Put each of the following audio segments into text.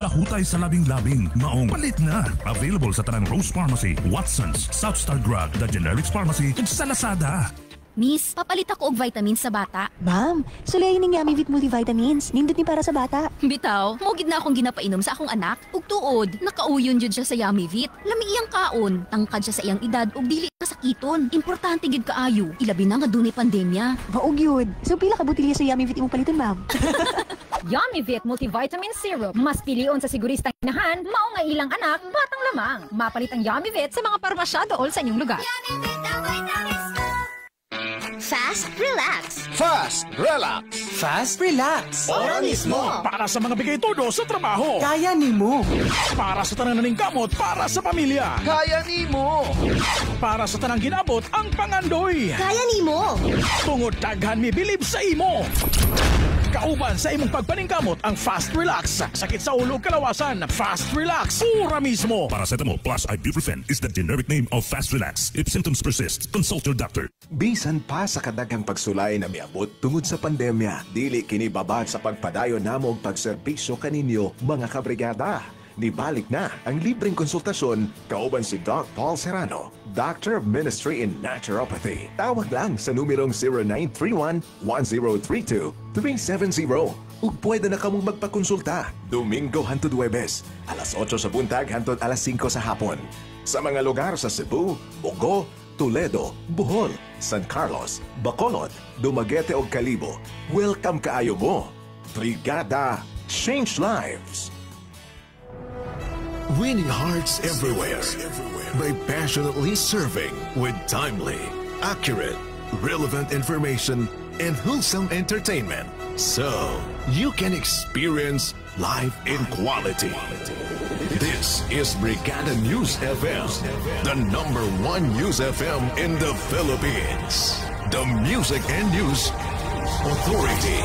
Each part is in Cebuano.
Kahutay sa labing-labing, maong palit na. Available sa tanang Rose Pharmacy, Watson's, South Star Drug, The Generics Pharmacy, ug sa Lazada. Miss, papalit ako og vitamins sa bata. Ma'am, sulay ning Yummy Vit Multivitamins. Nindot ni para sa bata. Bitaw, mao gid na akong ginapainom sa akong anak. Ug tuod, nakauyon jud siya sa Yummy Vit. Lami iyang kaon, tangkad siya sa iyang edad ug dili kasakiton. Importante gid kaayo, ilabi na nga dunay pandemya. Mao gyud. So pila ka botilya sa Yummy Vit imong paliton, ma'am? Yummy Vit Multivitamin Syrup. Mas pilion sa siguristang inahan, mao nga ilang anak, batang lamang. Mapalit ang Yummy Vit sa mga parmasya dool sa inyong lugar. Fast, relax. Fast, relax. Fast, relax. Ora mismo. Para sa mga bigay todo sa trabaho. Kaya nimo. Para sa tanang naningkamot, para sa pamilya. Kaya nimo. Para sa tanang ginabot ang pangandoy. Kaya nimo. Tungod daghan mi bilib sa imo. Kauban sa imong pagpaningkamot ang Fast Relax. Sakit sa ulo, kalawasan. Fast Relax. Ora mismo. Paracetamol plus ibuprofen is the generic name of Fast Relax. If symptoms persist, consult your doctor. Bisan pa sa kadaghang pagsulay na miabot tungod sa pandemya, dili kini babad sa pagpadayon namo og pagserbisyo kaninyo, mga kabrigada. Nibalik na ang libreng konsultasyon kauban si Doc Paul Serrano, Doctor of Ministry in Naturopathy. Tawag lang sa numerong 0931-1032-370 ug pwede na kamong magpakonsulta Domingo hantod Huwebes, alas 8 sa buntag hantod alas 5 sa hapon. Sa mga lugar sa Cebu, Bogo, Toledo, Bohol, San Carlos, Bacolod, Dumaguete ug Kalibo, welcome kaayo mo. Brigada, change lives. Winning hearts everywhere by passionately serving with timely, accurate, relevant information and wholesome entertainment, so you can experience life in quality. This is Brigada News FM, the number one news FM in the Philippines. The Music and News Authority.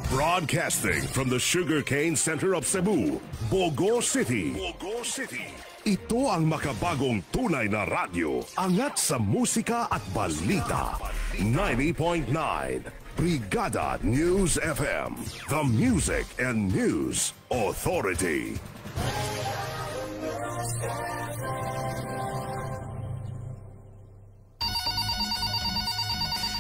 Broadcasting from the Sugarcane Center of Cebu, Bogo City. Bogo City. Ito ang makabagong tunay na radyo. Angat sa musika at balita. 90.9 Brigada News FM. The Music and News Authority.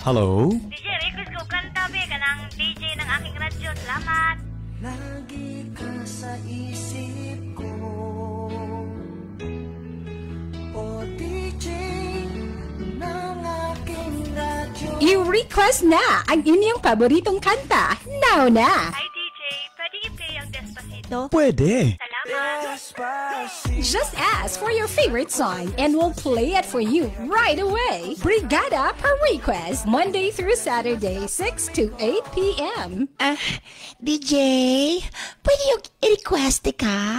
Hello? DJ, request ko kanta be kanang DJ ng aking radyo. Salamat. Lagi ka sa isip ko, o DJ ng aking radyo. I-request na ang inyong paboritong kanta. Now na! Hi DJ, pwede i-play ang Despacito? Pwede. Salamat. Just ask for your favorite song and we'll play it for you right away. Brigada per request, Monday through Saturday, 6 to 8 p.m. Ah, DJ, pwede yung i-request ka?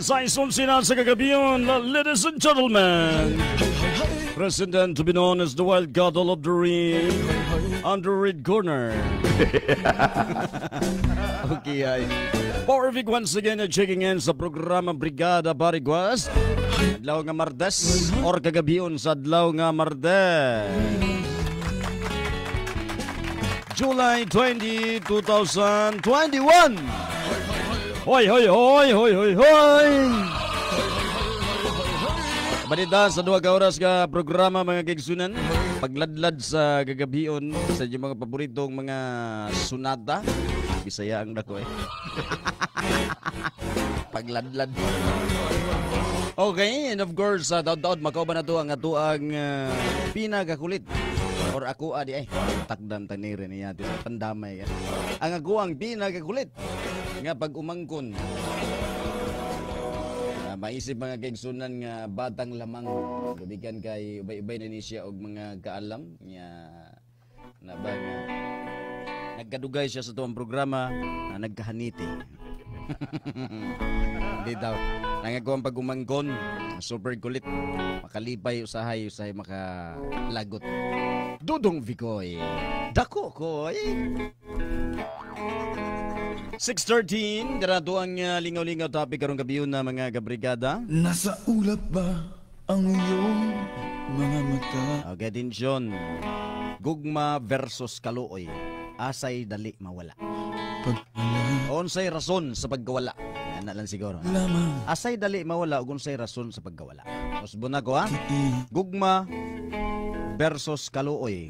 Alas 6:11 na sa kagabion, ladies and gentlemen. President to be known as the Wild Cattle of the Ring, on the red corner. Okay, ay. Power Vic once again checking in sa programa Brigada Pa-Request. Adlaw nga Martes or kagabion sa adlaw nga Martes. July 20, 2021. Hoy, hoy, hoy, hoy, hoy, hoy. Balita sa 2 ka oras ka programa mga kaigsunan. Pagladlad sa gagabion sa inyong mga paboritong mga sunata. Bisaya ang dako eh. Pagladlad. Okay, and of course, taod-taod makauban na to ang atuang pinakakulit. Or ako adi ay takdam tanire niya sa pandamay. Ang ako ang pinakakulit nga pag umangkon. Maisip mga kaigsunan nga batang lamang gumikan kay ubay-ubay na ni siya og mga kaalam nga na ba nga nagkadugay siya sa tuwang programa na nagkahaniti. Hindi daw. Nangagawa ang pag-umangkon, super kulit, makalipay, usahay, usahay makalagot. Dudong Vicoy. Dako koy. 6:13, darato ang lingaw-lingaw topic karong gabi na mga kabrigada. Nasa ulap ba ang iyong mga mata? Okay, attention. Gugma versus kaluoy. Asay dali mawala. Unsay rason sa pagkawala? Ana lang siguro. Asay dali mawala ug unsay rason sa pagkawala. Usbon ako ha. Gugma versus kaluoy.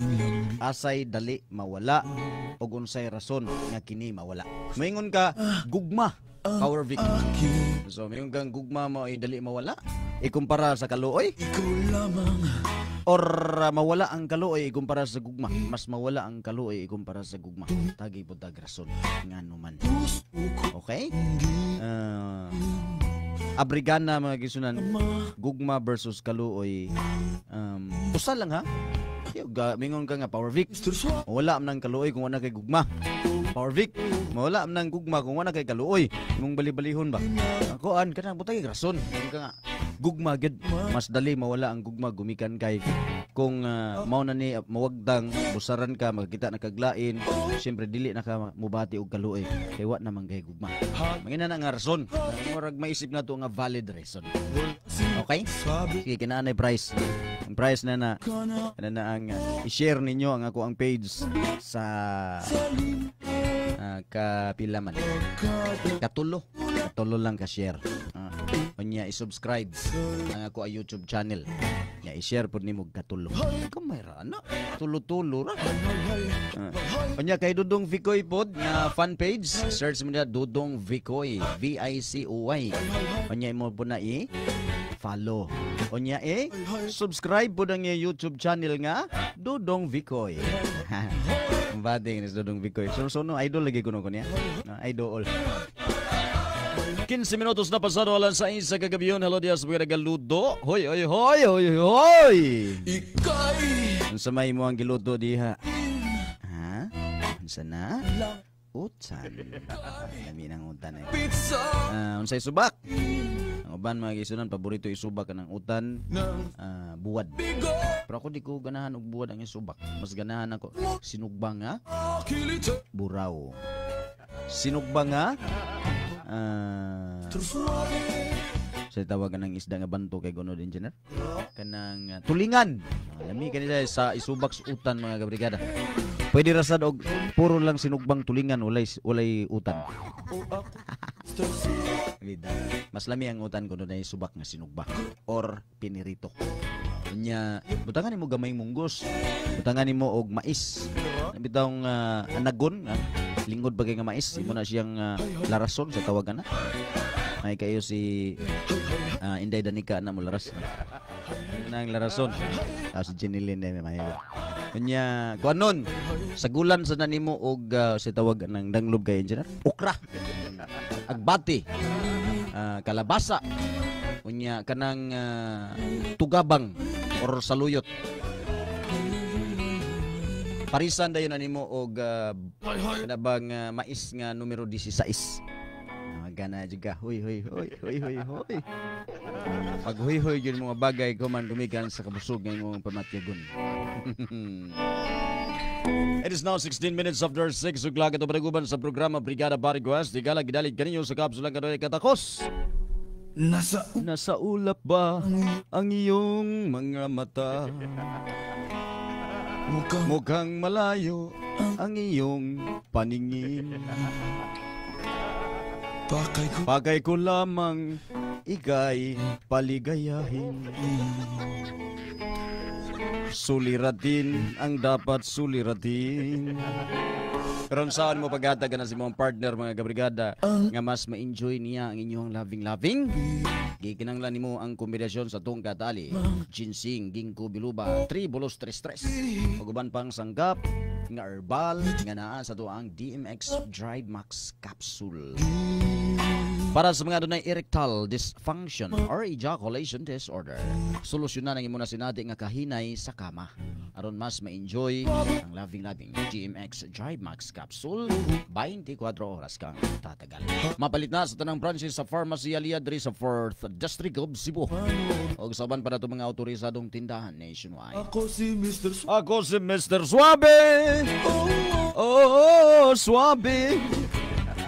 Asay dali mawala ug unsay rason nga kini mawala. Moingon ka gugma, Power Vic. So moingon kang gugma mo ay dali mawala ikumpara sa kaluoy. Or mawala ang kaluoy ikumpara sa gugma. Mas mawala ang kaluoy ikumpara sa gugma. Tagi po tag rason ngano man. Okay? Abrigana mga gisunan. Gugma versus kaluoy. Usa lang ha. Mingon ka nga Power Vic. Mawala man ang kaluoy kung wala kay gugma. Power Vic, mawala man ang gugma kung wala kay kaluoy. Imong bali-balihon ba? Kuan kanang butay rason. Mingon ka nga gugma gid. Mas dali mawala ang gugma gumikan kay kung mao na ni mawagdang busaran ka makakita na kaglain, siyempre dili na ka mubati og kaluoy kay wa naman kay gugma. Mangina na nga rason. Murag maisip na to nga valid reason. Okay? Sige, kinaanay price. Ang price na na na ang i-share ninyo ang ako ang page sa kapila man. Katulo. Katulo lang ka share. Unya i-subscribe ang ako ang YouTube channel. Nya i-share pud nimo katulo. Kamay ra ana. Tulo-tulo ra. Unya kay Dudong Vicoy pod nga fan page, search mo na Dudong Vicoy, V I C O Y. Unya imo pud na i-follow. Unya subscribe pud ang YouTube channel nga Dudong Vicoy. Bading ni Dudong Vicoy. So no idol lagi kuno ko niya. Idol. 15 minutos na pasado alas 6 sa kagabi yun. Hello diya sa mga nagaluto. Hoy, hoy, hoy, hoy, hoy. Ikay. Unsa may mo ang giluto diha? Ha? Unsa na? Utan. Lami ng utan eh. Unsay subak? Ang uban mga gisunan, paborito isubak kanang utan, buwad. Pero ako di ko ganahan og buwad ang isubak. Mas ganahan ako sinugba nga buraw. Sinugba nga sa tawagan ng isda nga banto kay Gunod Engineer kanang tulingan. Lami kanila sa isubak sa utan mga kabrigada. Pwede rasad og puro lang sinugbang tulingan, walay utan. Mas lami ang utan kuno na isubak nga sinugba or pinirito. Nya butangan nimo gamay munggos, butangan nimo og mais. Bitawng anagon, lingod bagay nga mais, imo na siyang larason sa tawagan na. May kayo si Inday Danica na mo laras. Nang larason. Si Jeneline na may. Kanya kuanon sagulan sa nanimo og sa tawag ng danglob kay engineer. Okra. Agbati. Kalabasa. Unya kanang tugabang or saluyot. Parisan dayon animo og kanabang mais nga numero 16. Gana jud ka. Huy huy huy huy huy huy. Pag huy huy gyud mga bagay ko man gumikan sa kabusog ng imong pamatyagon. It is now 16 minutes after 6 ug ito panaguban sa programa Brigada Bariguas. Digala gidalit kaninyo sa kapsulang kanunay katakos. Nasa ulap ba ang iyong mga mata? Mukhang malayo ang iyong paningin. Pakay ko lamang ika'y paligayahin. Suliratin ang dapat suliratin. Pero saan mo paghatag na si mong partner mga kabrigada nga mas ma-enjoy niya ang inyong loving-loving? Gikinanglan nimo ang kombinasyon sa tungka tali, ginseng, ginkgo biloba, tribulus tres-tres. Uban pang sanggap nga herbal nga naa sa tuang DMX Drive Max Capsule. Para sa mga dunay erectile dysfunction or ejaculation disorder, solusyonan ang imo na sinati nga kahinay sa kama. Aron mas ma-enjoy ang loving-loving GMX Drive Max Capsule, 24 oras kang tatagal. Mapalit na sa tanang branches sa Pharmacy Alia diri sa 4th District of Cebu. Og sa uban pa nato mga autorisadong tindahan nationwide. Ako si Mr. Suave. Ako si Mr. Suave. Oh, Suave.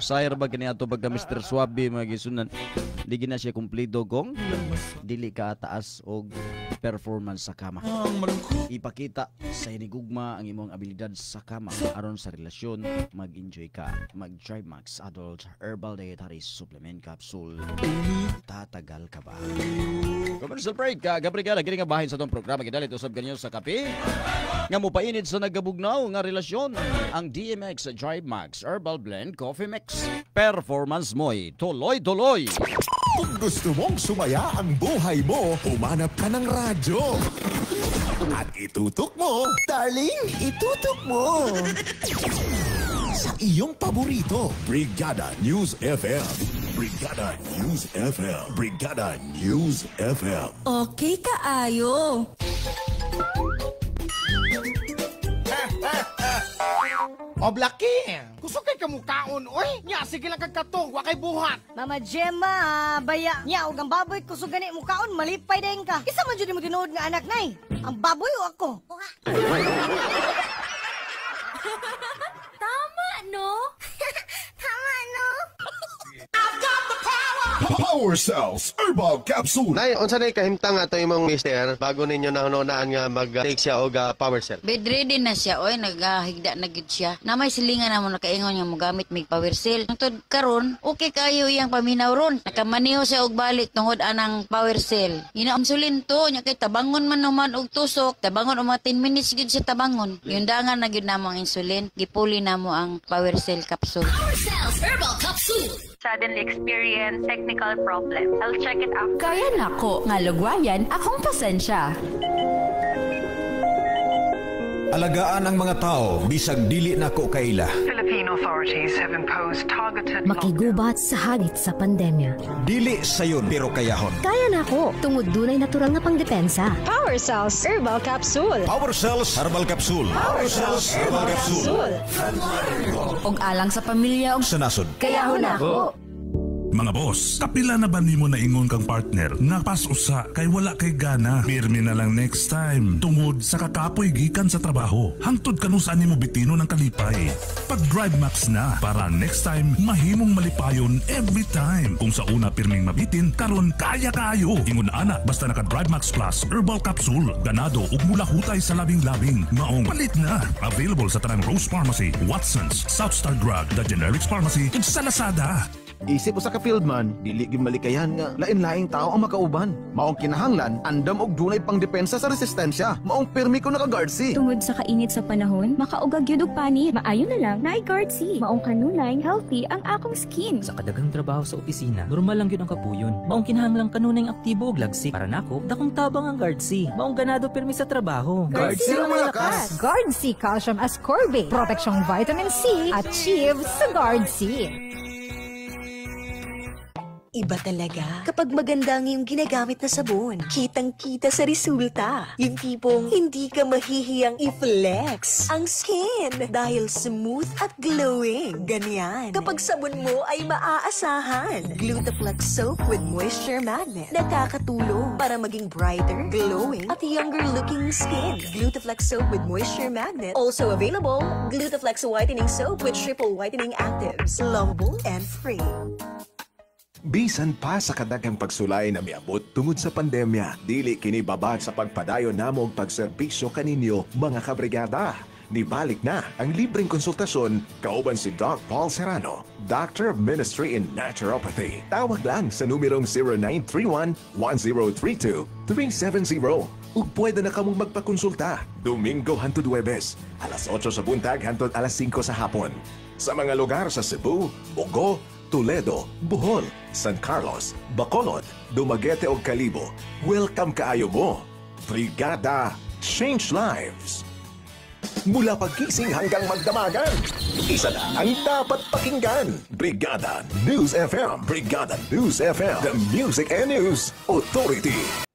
Sayar ba kini ato pagka Mr. Suave mga gisunan? Di na siya kumplido kung dili ka taas og performance sa kama. Ipakita sa hinigugma ang imong abilidad sa kama aron sa relasyon mag-enjoy ka. Mag-Drive Max Adult Herbal Dietary Supplement Capsule. Tatagal ka ba? Commercial break ka, Gabriela, kini nga bahin sa tong programa gidalit usab kanyo sa kape nga mopainit sa nagabugnaw nga relasyon ang DMX Drive Max Herbal Blend Coffee Mix. Performance mo'y tuloy-tuloy. Kung gusto mong sumaya ang buhay mo, humanap ka ng radyo. At itutok mo, darling, itutok mo. Sa iyong paborito, Brigada News FM. Brigada News FM. Brigada News FM. Okay kaayo. O Blackie, gusto kay kamukaon, oy. Nya, sige lang kag katong, wa kay buhat. Mama Gemma, baya. Nya, og ang baboy kusog gani mukaon, malipay dayon ka. Kisa man jud mo tinuod nga anak nay. Ang baboy o ako? Tama, no? Tama, no? I've got the power! Power Cells Herbal Capsule. Nay, unsa nay kahimtang ato imong mister bago ninyo nahununaan nga mag-take siya og Power Cell? Bedridden na siya, oy, naghigda na gyud siya. Na may silingan na mo nakaingon nga mogamit mig Power Cell. Tungod karon, okay kayo iyang paminaw ron. Nakamaniho siya og balik tungod anang Power Cell. Ina insulin to, nya kay tabangon man naman og tusok, tabangon og mga 10 minutes gyud siya tabangon. Yundangan na gyud namo ang insulin, gipuli namo ang Power Cell capsule. Power Cells Herbal Capsule. Suddenly experience technical problems. I'll check it out. Kaya nako, nga lugwayan akong pasensya. Alagaan ang mga tao bisag dili nako kaila. Philippine authorities have imposed targeted Makigubat sa hagit sa pandemya. Dili sayon pero kayahon. Kaya nako, tungod dunay natural nga pangdepensa. Power Cells Herbal Capsule. Power Cells Herbal Capsule. Power Cells Herbal Capsule. Og alang sa pamilya og sa nasod. Kayahon nako. Mga boss, kapila na ba nimo naingon kang partner nga pas usa kay wala kay gana? Pirmi na lang next time. Tungod sa kakapoy gikan sa trabaho. Hangtod kanus ani mo bitino ng kalipay. Pag Drive Max na para next time mahimong malipayon every time. Kung sa una pirming mabitin, karon kaya kayo. Ingon ana basta naka Drive Max Plus Herbal Capsule, ganado ug mulahutay sa labing-labing. Maong palit na. Available sa tanang Rose Pharmacy, Watsons, South Star Drug, The Generics Pharmacy ug sa Lazada. Isip usa ka fieldman, dili gyud malikayan nga lain-laing tao ang makauban. Maong kinahanglan, andam og dunay pangdepensa sa resistensya. Maong pirmi ko naka-guard C. Tungod sa kainit sa panahon, makaugag gyud og panit. Maayo na lang naay guard C. Maong kanunay healthy ang akong skin. Sa kadaghang trabaho sa opisina, normal lang gyud ang kapuyon. Maong kinahanglan kanunay aktibo og lagsik. Para nako, dakong tabang ang guard C. Maong ganado pirmi sa trabaho. Guard C ang malakas. Guard C Calcium Ascorbate. Proteksyong vitamin C achieve sa Guard C. Iba talaga kapag maganda ang iyong ginagamit na sabon. Kitang-kita sa resulta. Yung tipong hindi ka mahihiyang i-flex ang skin dahil smooth at glowing. Ganyan. Kapag sabon mo ay maaasahan. Glutaflex Soap with Moisture Magnet. Nakakatulong para maging brighter, glowing, at younger looking skin. Glutaflex Soap with Moisture Magnet. Also available, Glutaflex Whitening Soap with triple whitening actives. Lovable and free. Bisan pa sa kadaghang pagsulay na miabot tungod sa pandemya, dili kini babad sa pagpadayon namo og pagserbisyo kaninyo, mga kabrigada. Nibalik na ang libreng konsultasyon kauban si Doc Paul Serrano, Doctor of Ministry in Naturopathy. Tawag lang sa numerong 0931-1032-370 ug pwede na kamong magpakonsulta. Domingo hantod Huwebes, alas 8 sa buntag hantod alas 5 sa hapon. Sa mga lugar sa Cebu, Bogo, Toledo, Bohol, San Carlos, Bacolod, Dumaguete ug Kalibo. Welcome kaayo mo. Brigada, change lives. Mula pagkising hanggang magdamagan, isa na ang dapat pakinggan. Brigada News FM. Brigada News FM. The Music and News Authority.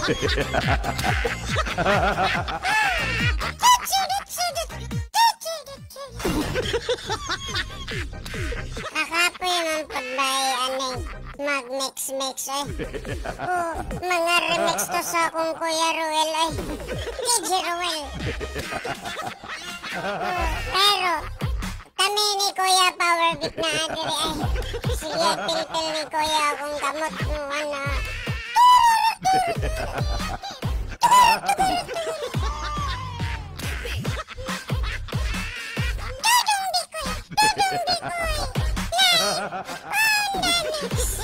Kakapoy man pud bay aning mag-mix-mix ay. Oh, mga remix to sa akong Kuya Ruel ay. DJ Ruel. Oh, pero kami ni Kuya Power Vic na adiri ay. Sige, pilpil ni Kuya akong kamot. Ano. Dudong Bikoy! Dudong Bikoy! Live on the mix!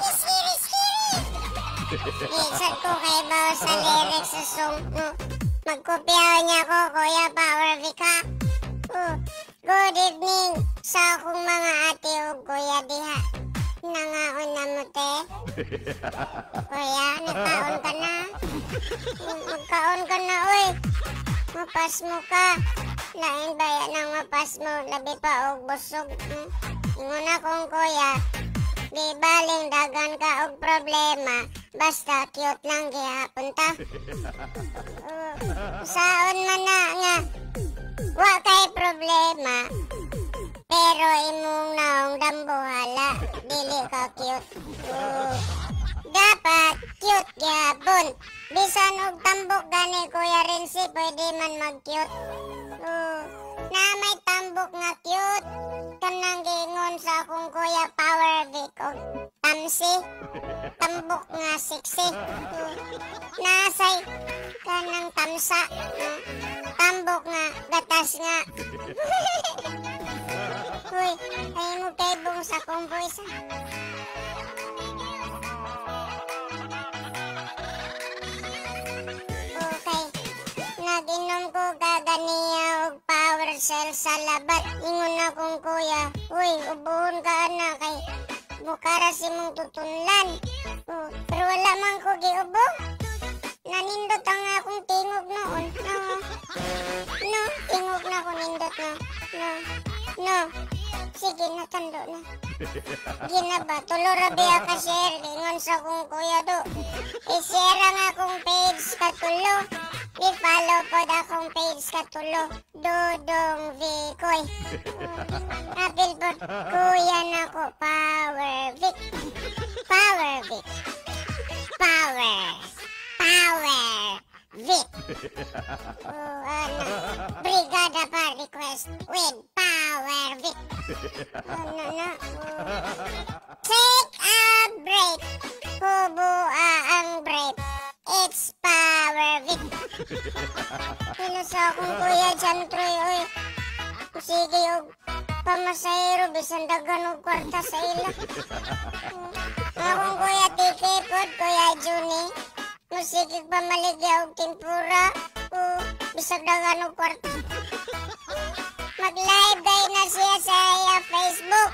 Iskiri, iskiri! Minsan ko kay Bao sa lyrics sa song. No? Magkopyaw niya ko, Kuya Power Vic, ha? Oh, good evening sa akong mga ate o kuya diha. Nangaon na mo, te. Kuya, nagkaon ka na. Magkaon ka na, oy. Mapas mo ka. Lain baya nang mapas mo, labi pa og busog. Ingon akong kuya, di baling dagan ka og problema, basta cute lang gihapon ta. Saon man na nga, wa kay problema, pero imong naong dambuhala, dili ka cute. Dapat cute gihapon. Bisan og tambok gani Kuya Renzi, pwede man mag-cute. Na may tambok nga cute. Kanang giingon sa akong Kuya Power Vic og tamsi. Tambok nga sexy. Nasay kanang tamsa. Tambok nga gatas nga. Uy, ay mo kay bong sa akong voice. Okay. Nag-inom ko kaganiya og power cell sa labat. Ingon akong kuya, uy, ubuhon ka ana kay mukara si mong tutunlan. Oh, pero wala man ko giubo. Nanindot ang akong tingog noon. No, no, tingog na ko nindot no. No, no. Sige, natando na. Gina ba? Tulo ra biya ka share. Ingon sa akong kuya do. I-share ang akong page katulo. I-follow pod akong page katulo. Dudong Vicoy. Apil pod kuya nako Power Vic. Power Vic. Power. Power Vic. Oh, ano. Brigada pa request with Power Vic. Ano na? Oh. Take a break. Hubua ang break. It's Power Vic. Hello sa akong kuya John Troy, oy. Sige, og pamasahero, bisan dagan og kwarta sa ila. Akong kuya Tiki pod, Kuya Juni. Musigig pamaligya og tempura. O bisag dagan og kwarta. Mag-live day na siya sa iya Facebook.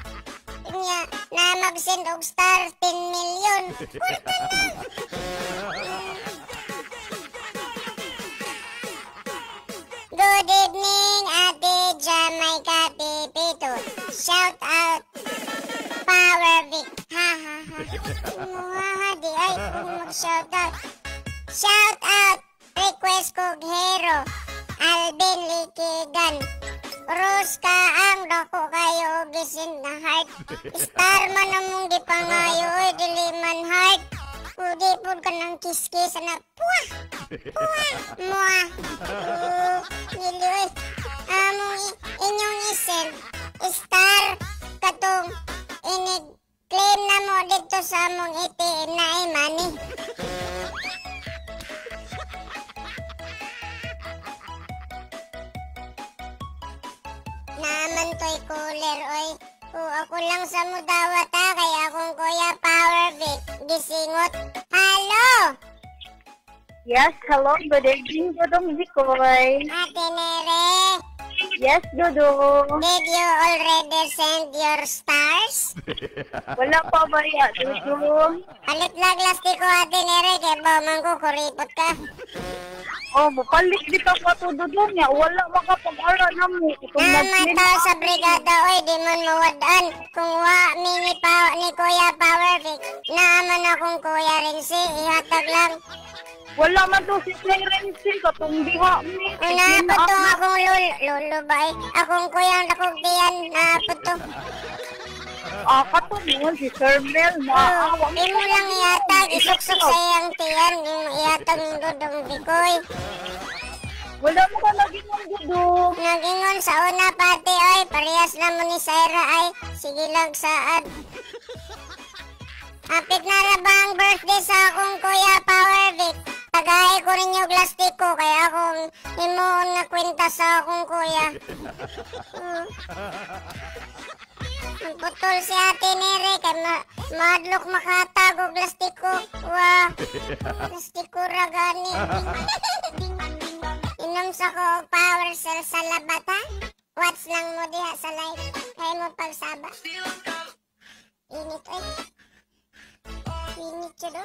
Nya, na mag-send og star 10 million. Kwarta na! Good evening, Ate Jamaica Pipito. Shout out, Power Vic. Ha ha ha. Muha di ay kung mag-shout out. Shout out, request kog hero, Alvin Likigan. Rose ka ang dako kayo gisin na heart. Star man among gipangayo, oy dili man heart. Udi pud ka ng kiss-kiss na puwa, puwa, mua. Dili oy. Among inyong isend, star katong inig claim na mo dito sa among ATM na ay money. Naman to'y cooler, oy. O, ako lang sa mudawat ha, kay akong Kuya Power Vic gisingot. Hello! Yes, hello. Good evening, Dudong Vicoy. Ate Nere. Yes, Dodo. Did you already send your stars? Wala pa ba ya, Dodo? Palit lang lastiko ate Nere, kay ba man ko kuripot ka. Oh, palit di pa ko to, Dodo niya. Wala makapag-ara na mo. Naman tao sa brigada, oy, di man mawadaan. Kung wa mi ni, ni Kuya Power Vic, naaman akong Kuya Rinsi, ihatag lang. Wala man to si Kuya Rinsi, katong diha mi. Naapot to akong lolo ba eh. Akong kuyang dakong diyan, naapot to. Ah, katong yun, si Sir Mel na. Oh, imo lang ihatag, isuksok sa iyang tiyan, imo ihatag ng Dudong Bikoy. Wala mo ka nagingon, Dudong. Nagingon sa una pati ay, parehas na mo ni Syra ay, sige lang saad. Hapit na ra ba ang birthday sa akong Kuya Power Vic? Tagay ko rin yung lastiko, kaya akong himuon nga kwenta sa akong kuya. Magputol si Ate Nere, kay maadlok makatag og lastiko. Wah, lastiko ra gani. Inom sa ko og power cell sa labat, ha? Watch lang mo diha sa live. Kaya mo pagsaba. Init, oy. Init siya do.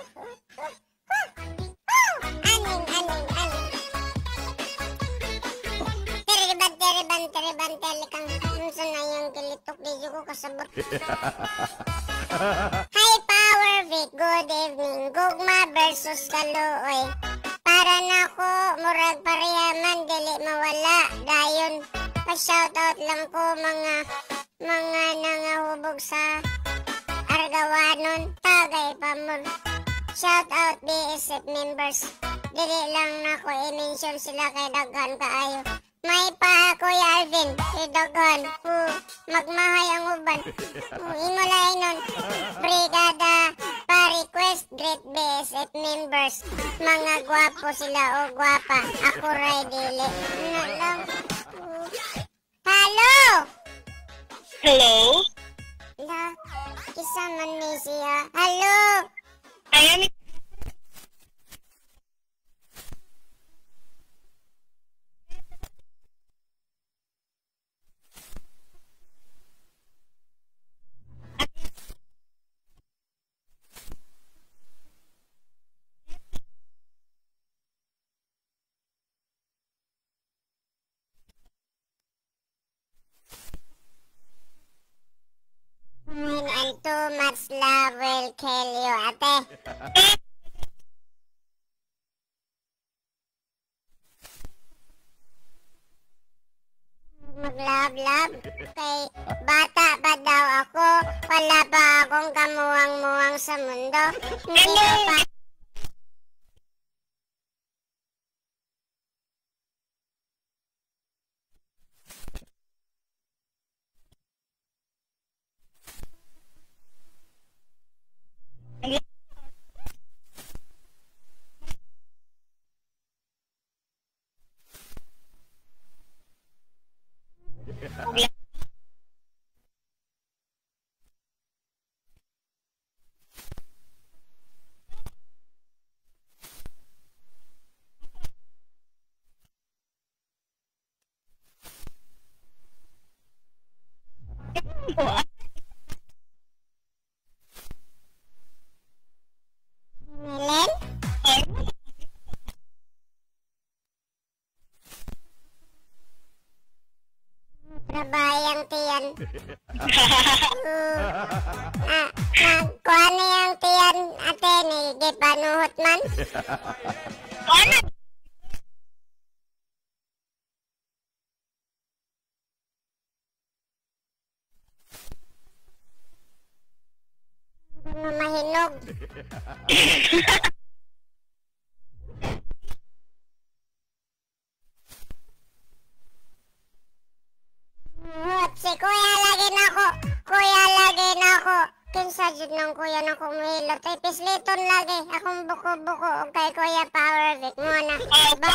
Aning, aning, aning. Teriban, teriban, teriban, telikang. Unsa na yung kilitok, di ko kasabot. Hi, Power Vic. Good evening. Gugma versus Kaluoy. Para nako, murag pareha man, dili mawala. Dayon, pa-shoutout lang ko mga nangahubog sa Argawanon, tagay pa mo. Shout out BSF members. Dili lang nako i-mention sila kay daghan kaayo. May pa Kuya Alvin, kay daghan. Magmahay ang uban. Imo lain nun. Brigada pa-request great BSF members. Mga gwapo sila o gwapa. Ako ray dili. Ano lang. Hello! Hello? La, isa man ni siya. Hello! Ayan. And too much love will kill you, ate. Mag-love-love. Kay bata pa daw ako, wala pa akong kamuwang-muwang sa mundo. Hindi pa. Melen? Trabayang tiyan. Nagkuha na yung tiyan, ate, ni gipanuhot man. Ano? Mahinog. Si kuya lagi na ako. Kuya lagi na ako. Kinsa jud nang kuya na kumihilot. Ay pisliton lagi. Akong buko-buko og kay Kuya Power Vic mo na. Ba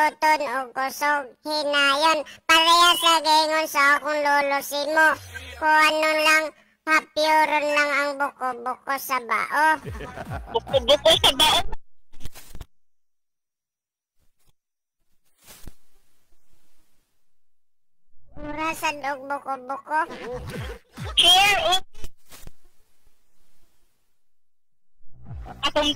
Hisgoton og kusog hinayon. Pareha sa giingon sa akong lolo Simo. Kuan lang, hapyoron lang ang buko-buko sa bao. Buko-buko sa bao? Mura sad og buko-buko. Sure, oh. Akong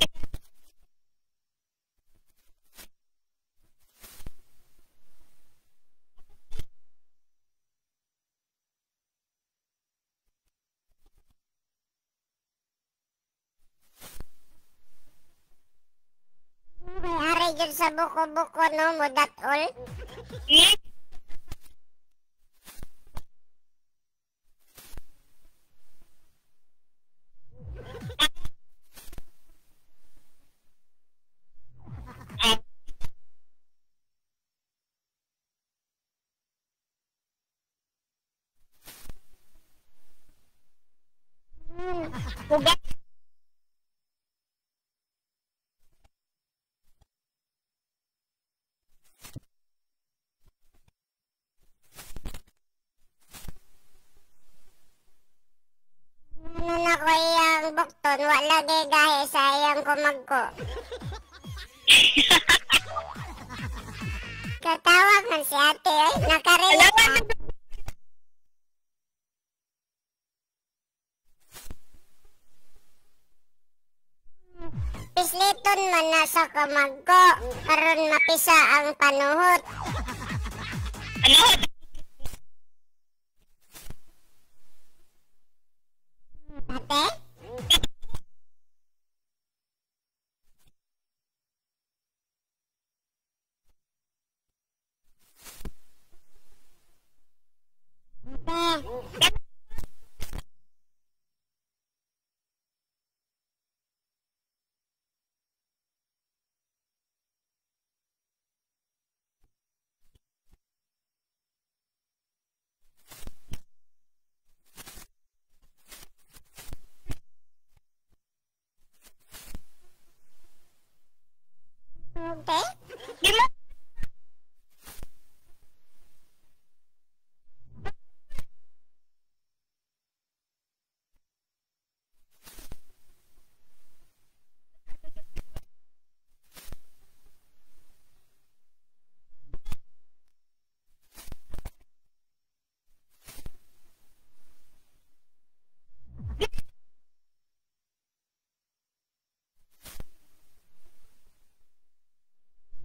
May ari jud sa buko-buko no, mudatol. Ugat. Ano na ko iyang bukton, wala gahi sa iyang kumagko. Katawag man si ate, ay, nakarelate. Pisliton man na sa kumagko, aron mapisa ang panuhot. Ano? Ate? Ate? Okay? Di mo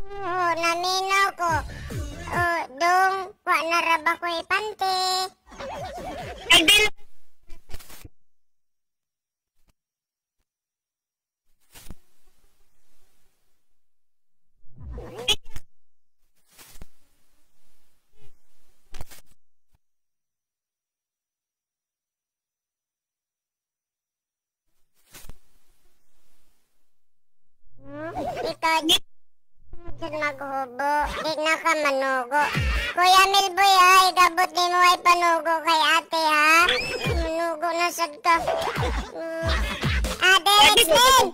Oo, naminaw ko. Oh, dong, wa na ra ba ko'y panty? Ikaw dyan maghubo, di na ka manugo. Kuya Milboy ha, ikabot ni mo ay panugo kay ate ha. Manugo na sad ka. Ate, Rexlin!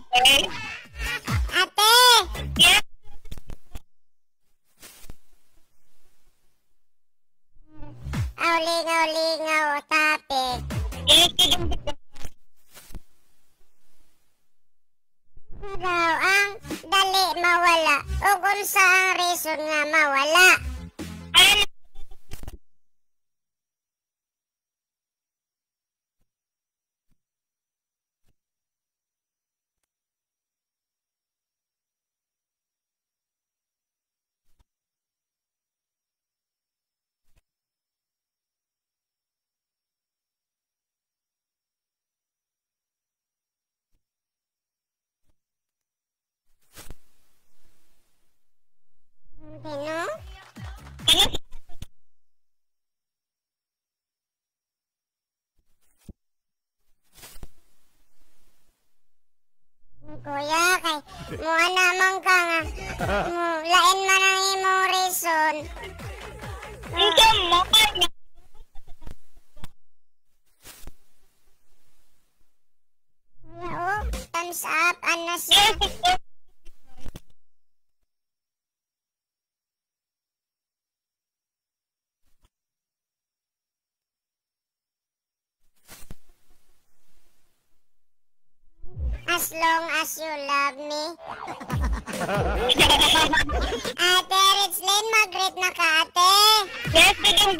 Ate! Aw, lingaw, lingaw, topic. Daw ang dali mawala o kung sa ang reason nga mawala. Pino? Kuya, kay muha naman ka nga. Lain man ang imong reason. Ikaw mo ka. Oh, thumbs up, ano siya? As long as you love me. Ate Richlyn, mag-greet na ka, ate. Yes, bigyan.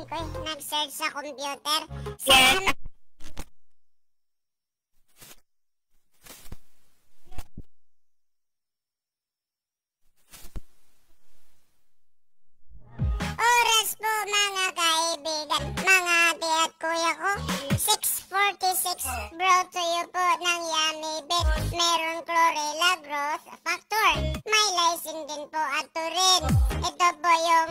Ko nag-search sa computer. Yes. Oras po mga kaibigan, mga ate at kuya ko. 6:46 brought to you po ng Yummy Bit. Meron chlorella growth factor. May lysine din po at turin. Ito po yung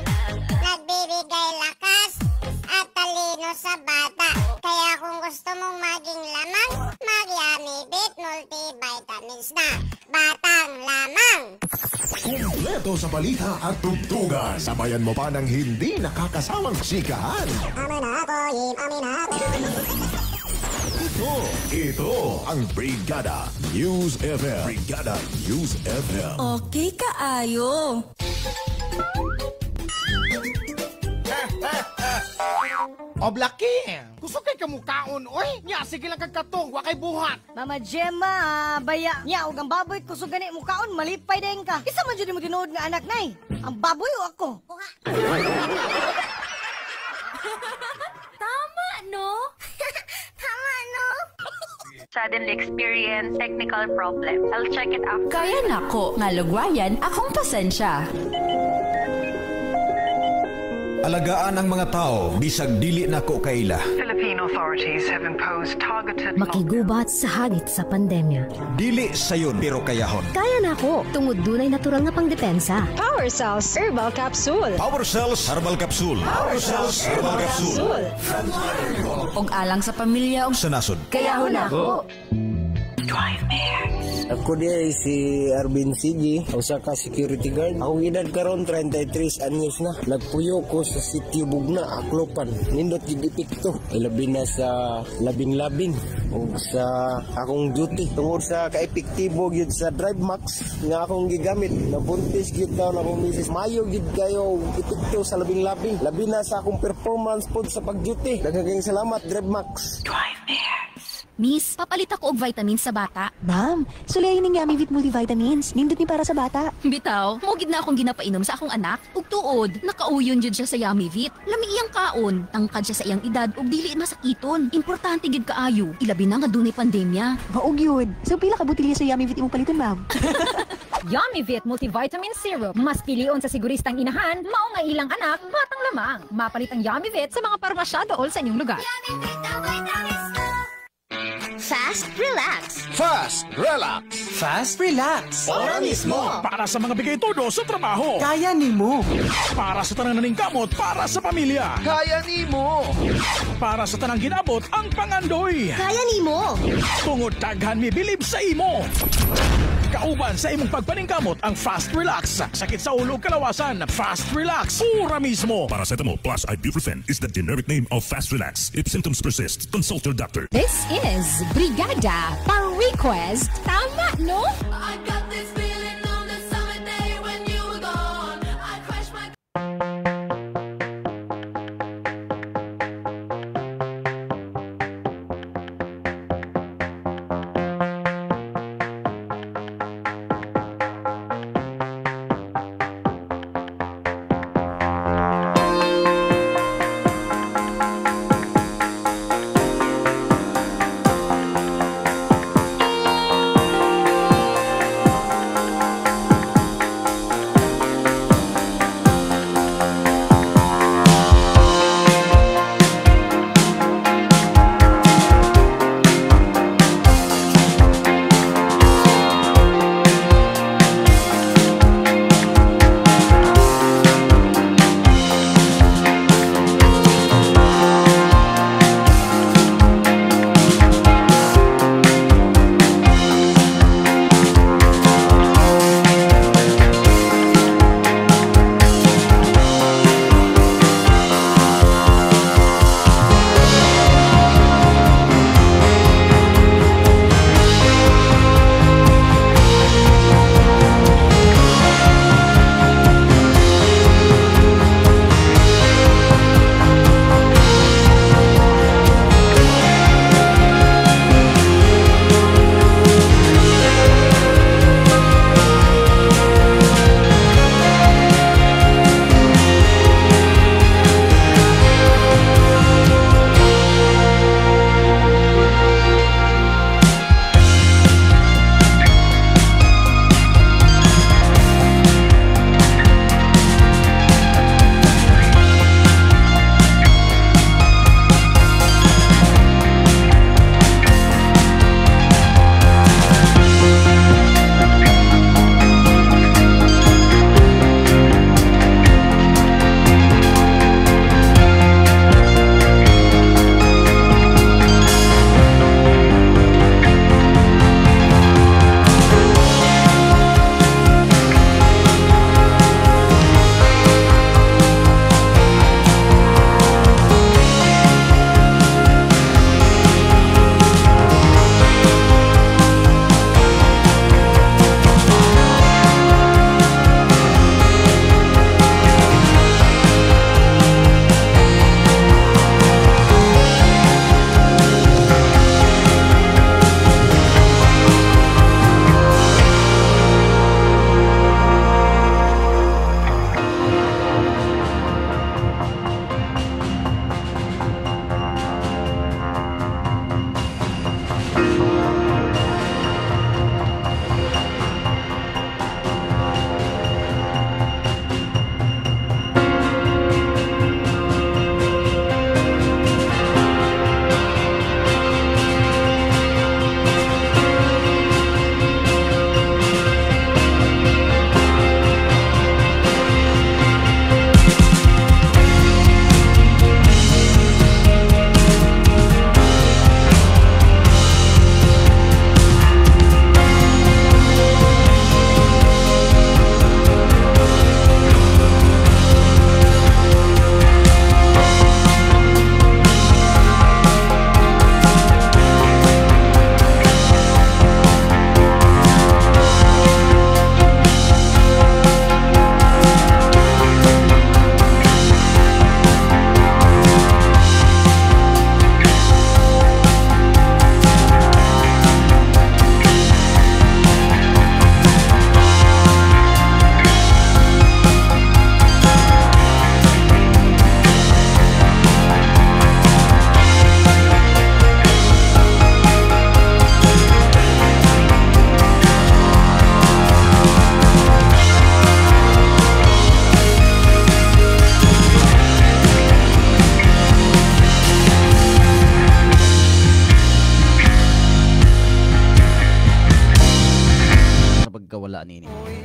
nagbibigay lakas at talino sa bata. Kaya kung gusto mong maging lamang, mag-Yummy Bit multivitamins na. Batang lamang! Kumpleto sa balita at tugtugan. Sabayan mo pa ng hindi nakakasawang chikahan. Amin ako, amin ako. Ito ang Brigada News FM. Brigada News FM. Okay kaayo. O Blackie, gusto kay kamukaon, oy. Nya, sige lang kag katong, wa kay buhat. Mama Gemma, baya. Nya, og ang baboy kusog gani mukaon, malipay dayon ka. Isa man jud mo tinuod nga anak nay. Ang baboy o ako. Tama, no? Tama, no? Suddenly experience technical problems. I'll check it after. Kaya nako, nga lugwayan akong pasensya. Alagaan ang mga tao, bisag dili nako kaila. Philippine authorities have imposed targeted Makigubat sa hagit sa pandemya. Dili sayon pero kayahon. Kaya nako, tungod dunay natural nga pangdepensa. Power Cells Herbal Capsule. Power Cells Herbal Capsule. Power Cells Herbal Capsule. Og alang sa pamilya og sa nasod. Kayahon nako. Drive me. Ako di ay si Arvin Sigi, usa ka security guard. Akong edad karon 33 anyos na. Nagpuyo ko sa Sitio Bugna, Aklopan. Nindot gid epekto. Ilabi na sa labing-labing ug sa akong duty. Tungod sa kaepektibo gyud sa Drive Max nga akong gigamit, nabuntis gyud taon akong misis. Mayo gyud kayo epekto sa labing-labing. Labi na sa akong performance pod sa pag-duty. Daghang kayong salamat, Drive Max. Drive Miss, papalit ako og vitamins sa bata. Ma'am, sulayin ning Yummy Vit Multivitamins. Nindot ni para sa bata. Bitaw, mo gid na akong ginapainom sa akong anak. Ug tuod, nakauyon jud siya sa Yummy Vit. Lami iyang kaon, tangkad siya sa iyang edad ug dili masakiton. Importante gid kaayo, ilabi na nga dunay pandemya. Maog yun. So pila ka botelya sa Yummy Vit imong paliton, ma'am? Yummy Vit Multivitamin Syrup. Mas pilion sa siguristang inahan, mao nga ilang anak, batang lamang. Mapalit ang Yummy Vit sa mga parmasya dool sa inyong lugar. Yummy Vit, ang vitamins ko! Fast, relax. Fast, relax. Fast, relax. Ora mismo. Para sa mga bigay todo sa trabaho. Kaya nimo. Para sa tanang naningkamot, para sa pamilya. Kaya nimo. Para sa tanang ginabot ang pangandoy. Kaya nimo. Tungod daghan mi bilib sa imo. Kauban sa imong pagpaningkamot ang Fast Relax. Sakit sa ulo kalawasan, Fast Relax. Ora mismo. Paracetamol plus ibuprofen is the generic name of Fast Relax. If symptoms persist, consult your doctor. This is Brigada Pa-Request. Tama, no? I got this feeling on the summer day when you were gone. I crashed my Thank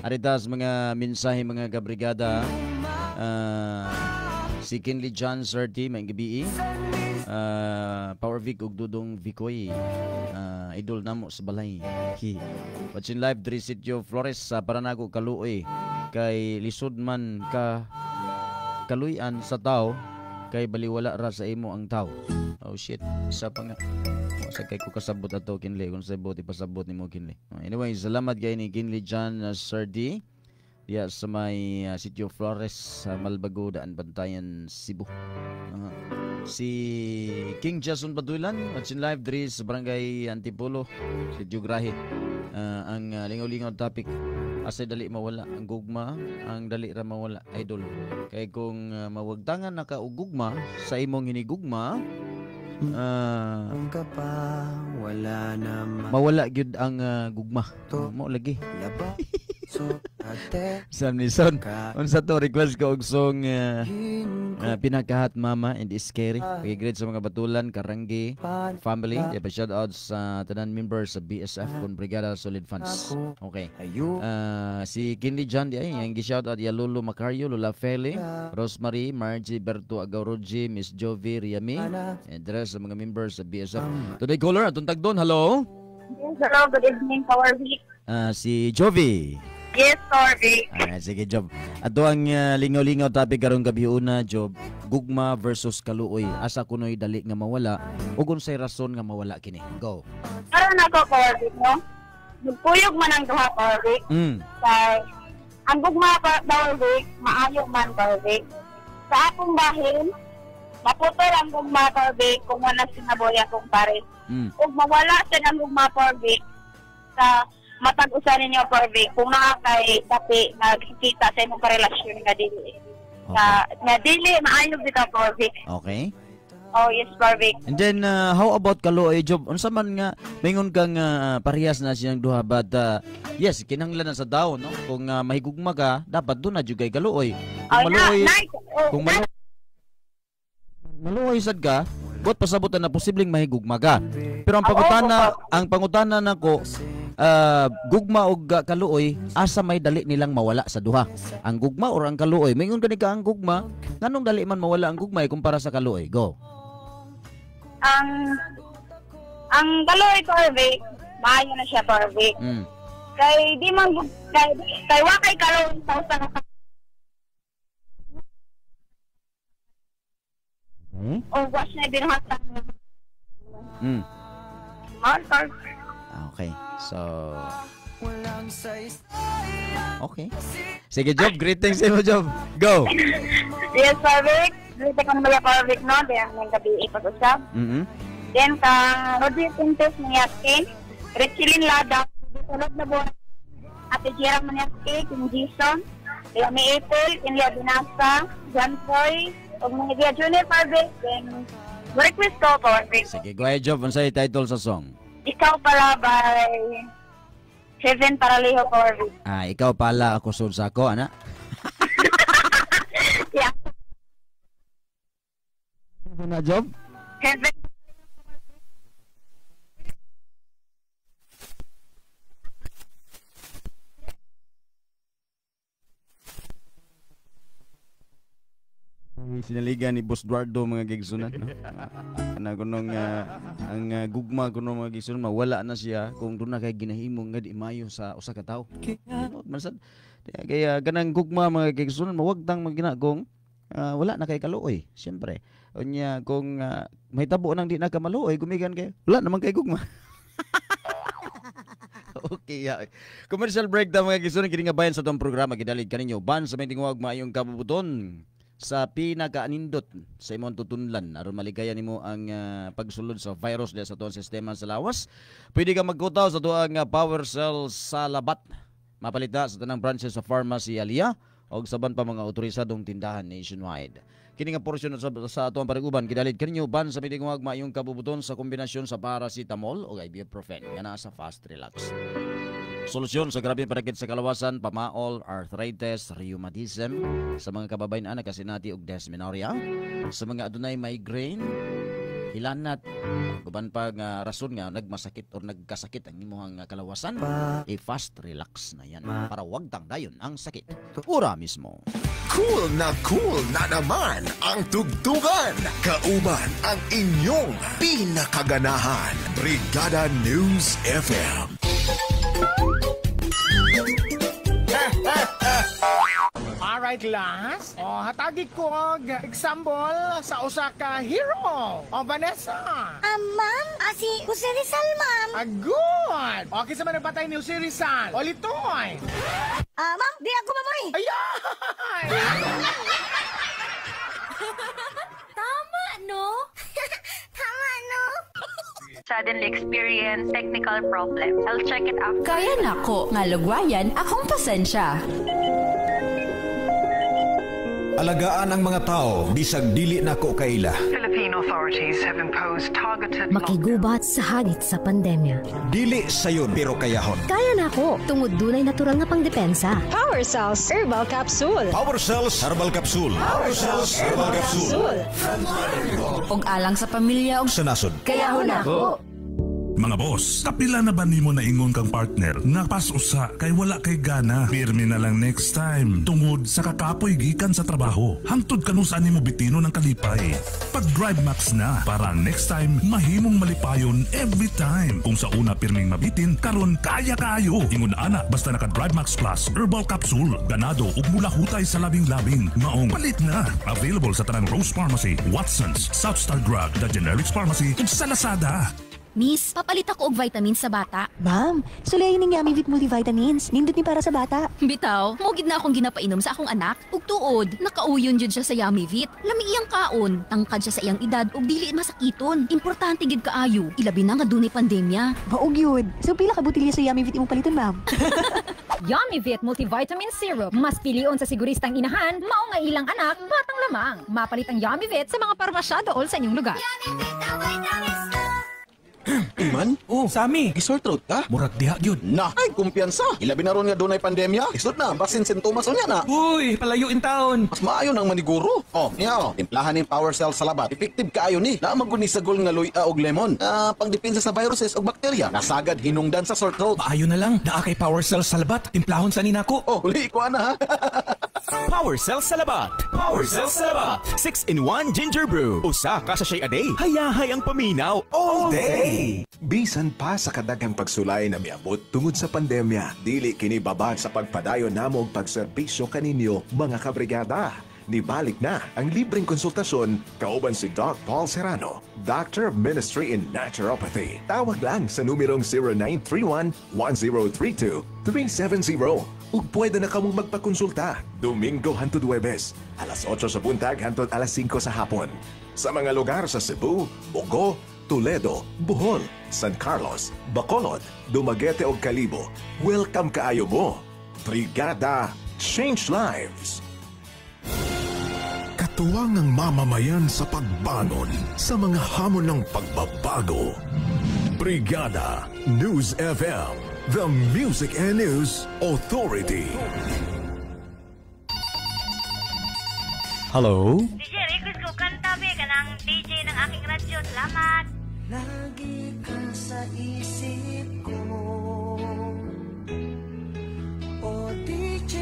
Aritas mga mensahe mga kabrigada. Si Kinley John Serti, may gabi. Power Vic ug Dudong Vicoy. Idol namo sa balay. Watching live diri Sitio Flores sa Paranago Kaluoy. Kay lisod man ka kaluyan sa tao kay baliwala ra sa imo ang tao. Oh shit, isa pa nga. Sa kay ko kasabot ato Kinley kung sabot ipasabot nimo Kinley. Anyway, salamat kay ni Kinley John Sir D. Diya sa may Sitio Flores sa Malbago, Daan Bantayan, Cebu. Si King Jason Badulan, watching live diri sa Barangay Antipolo, Sitio Grahe. Ang lingaw-lingaw topic, asay dali mawala ang gugma, ang dali ra mawala idol. Kay kung mawagtangan na ka og gugma sa imong hinigugma, wala na mawala gyud ang gugma. Mo lagi. Sam Nison, unsa to request ko og song Pinakahat Mama and Scary. Pag-greet sa mga Batulan, Karanggi family. Pa shout out sa tanan members sa BSF kun Brigada Solid Funds. Okay. Si Kinley John di ay ang gi-shout out ya Lolo Macario, Lola Feli, Rosemary, Margie Berto Agauroji, Miss Jovi Riami, and the rest sa mga members sa BSF. Today caller, atong tagdon. Hello. Yes, hello, good evening, Power Vic. Si Jovi. Yes, Power Vic. Alright, sige, Job. Ato ang lingaw-lingaw topic karong gabi una, Job. Gugma versus kaluoy. Asa kunoy dali nga mawala ug unsay rason nga mawala kini? Go. Karon ako, Power Vic, no? Nagpuyog man ang duha, Power Vic. Kay ang gugma, Power Vic, maayo man, Power Vic. Sa akong bahin, maputol ang gugma, Power Vic, kung wala sinaboy akong pares. Ug mawala siya ng gugma, Power Vic, sa matag usa ninyo, Power Vic, kung naa kay tapi nagkita sa imong karelasyon nga dili. Okay. Nga dili maayo bitaw, Power Vic. Okay. Oh, yes, Power Vic. And then how about kaluoy, Job? Unsa man nga maingon kang parehas na siyang duha, but yes, kinahanglan na sa daw, no? Kung mahigugma ka, dapat doon na jud kay kaluoy. Kung maluoy, kung maluoy sad ka, buot pasabutan na posibleng mahigugma ka. Pero ang pangutana nako, gugma og kaluoy, asa may dali nilang mawala sa duha? Ang gugma or ang kaluoy? Maingon gani ka ang gugma, nganong dali man mawala ang gugma kumpara sa kaluoy? Go. Ang kaluoy, Power Vic, maayo na siya, Power Vic. Kay di man kay wa kay kaluoy sa usa ka o wash na binuhatan. Okay. So okay. Sige, Job. Greetings sa imo, Job. Go. Yes, Power Vic. Greeting ko naman Power Vic, no? Dahil ng gabi ipag-usap. Then, kang Rodri Pintos Manyaski, Richilin Lada, Tulog na buwan, Ate Jera Manyaski, King Jason, Leomi April, Inlia Binasa, John Foy, ug mga Dia Junior, Power Vic. Then, request ko, Power Vic. Sige, go ahead, Job. Unsay title sa song? Ikaw Pala by Heaven Paralejo, Power Vic. Ah, ikaw pala ako sud sa ako, ana. Yeah. Na, Job? Heaven. Sinaligan ni Boss Duardo mga gigsunan, no? Kana kunong ang gugma kuno mga gigsunan mawala na siya kung doon na kay ginahimo nga di mayo sa usa ka tawo. Mansad kaya kanang gugma mga gigsunan mawagtang magina kung wala na kay kaluoy, siyempre. Unya kung mahitabo nang di na ka maluoy, gumigan kay wala naman kay gugma. Okay, yeah. Commercial break ta mga gigsunan, kini nga bayan sa atong programa gidalig kaninyo ban sa may tinguag maayong kabubuton sa pinakaanindot sa imong tutunlan aron maligaya nimo ang pagsulod sa virus diha sa tuang sistema sa lawas. Pwede ka magkutaw sa tuang Power Cell sa Labat. Mapalita sa tanang branches sa Pharmacy Alia o sa ban pa mga otorisadong tindahan nationwide. Kini nga porsyon sa atuang pariguban gidalid kaninyo ban sa mitingwag maayong kabubuton sa kombinasyon sa paracetamol o ibuprofen nga naa sa Fast Relax. Solusyon sa grabe panakit sa kalawasan, pamaol, arthritis, rheumatism, sa mga kababayen ana kasinati og dysmenorrhea, sa mga adunay migraine, Hilanat uban pa nga rason nga nagmasakit or nagkasakit ang imong kalawasan, i-fast relax na yan para wag tang dayon ang sakit. Ura mismo. Cool na naman ang tugtugan. Kauban ang inyong pinakaganahan. Brigada News FM. Alright, class. O, hatagi ko og example sa usa ka hero. O, Vanessa. Ma'am, si Jose Rizal, ma'am. Good. O, kinsa man nagpatay ni Jose Rizal? O, Litoy. Ma'am, di ako mamoy. Ayan! Tama, no? Tama, no? Suddenly experience technical problems. I'll check it after. Kaya nako nga lugwayan akong pasensya. Alagaan ang mga tao bisag dili nako kaila. Philippine authorities have imposed targeted Makigubat sa hagit sa pandemya. Dili sayon pero kayahon. Kaya nako tungod dunay natural nga pangdepensa. Power Cells Herbal Capsule. Power Cells Herbal Capsule. Power Cells Herbal Capsule. Og alang sa pamilya og sa nasod. Kayahon nako. Mga boss, kapila na ba nimo naingon kang partner nga pas-usa kay wala kay gana? Pirmi na lang next time. Tungod sa kakapoy gikan sa trabaho. Hangtod kanus ani mo bitino ng kalipay. Pag Drive Max na, para next time mahimong malipayon every time. Kung sa una pirming mabitin, karon kaya kaayo. Ingon ana, basta naka Drive Max Plus Herbal Capsule, ganado ug mulahutay sa labing-labing. Maong palit na. Available sa tanang Rose Pharmacy, Watsons, South Star Drug, The Generics Pharmacy ug sa Lazada. Miss, papalit ako og vitamins sa bata. Ma'am, sulayin ning Yummy Vit Multivitamins. Nindot ni para sa bata. Bitaw, mo gid na akong ginapainom sa akong anak. Ug tuod, nakauyon jud siya sa Yummy Vit. Lami iyang kaon, tangkad siya sa iyang edad ug dili masakiton. Importante gid kaayo, ilabi na nga dunay pandemya. Maog yun. So pila ka botilya sa Yummy Vit imong paliton, ma'am? Yummy Vit Multivitamin Syrup. Mas pilion sa siguristang inahan, mao nga ilang anak, batang lamang. Mapalit ang Yummy Vit sa mga parmasyado all sa inyong lugar. Iman? Oh, Sami, gisort throat ka? Murag diha gyud. Na, ay kumpiyansa. Ilabi na ron nga dunay pandemya. Isot na, basin sintomas unya na. Uy, palayo in taon. Mas maayo nang maniguro. Oh, niya oh, timplahan ni Power Cell salabat. Effective kaayo ni. Naa man gud ni sagol nga luya og lemon. Pangdepensa sa viruses ug bakterya. Nasagad hinungdan sa sore throat. Maayo na lang, naa kay Power Cell salabat. Timplahon sa ninako. Oh, uli ko ana ha. Power Cell Salabat. Power Cell Salabat. 6-in-1 Ginger Brew. Usa ka sachet a day. Hayahay ang paminaw all day. Bisan pa sa kadaghang pagsulay na miabot tungod sa pandemya, dili kini babag sa pagpadayon namo og pagserbisyo kaninyo mga kabrigada. Nibalik na ang libreng konsultasyon kauban si Doc Paul Serrano, Doctor of Ministry in Naturopathy. Tawag lang sa numerong 0931-1032-370 ug pwede na kamong magpakonsulta. Domingo hantod Huwebes, alas 8 sa buntag hantod alas 5 sa hapon. Sa mga lugar sa Cebu, Bogo, Toledo, Bohol, San Carlos, Bacolod, Dumaguete ug Kalibo. Welcome kaayo mo. Brigada Change Lives. Katuwang ang mamamayan sa pagbangon sa mga hamon ng pagbabago. Brigada News FM, the Music and News Authority. Hello? DJ, request ko kanta be kanang DJ ng aking radyo. Salamat. Lagi ka sa isip ko. O DJ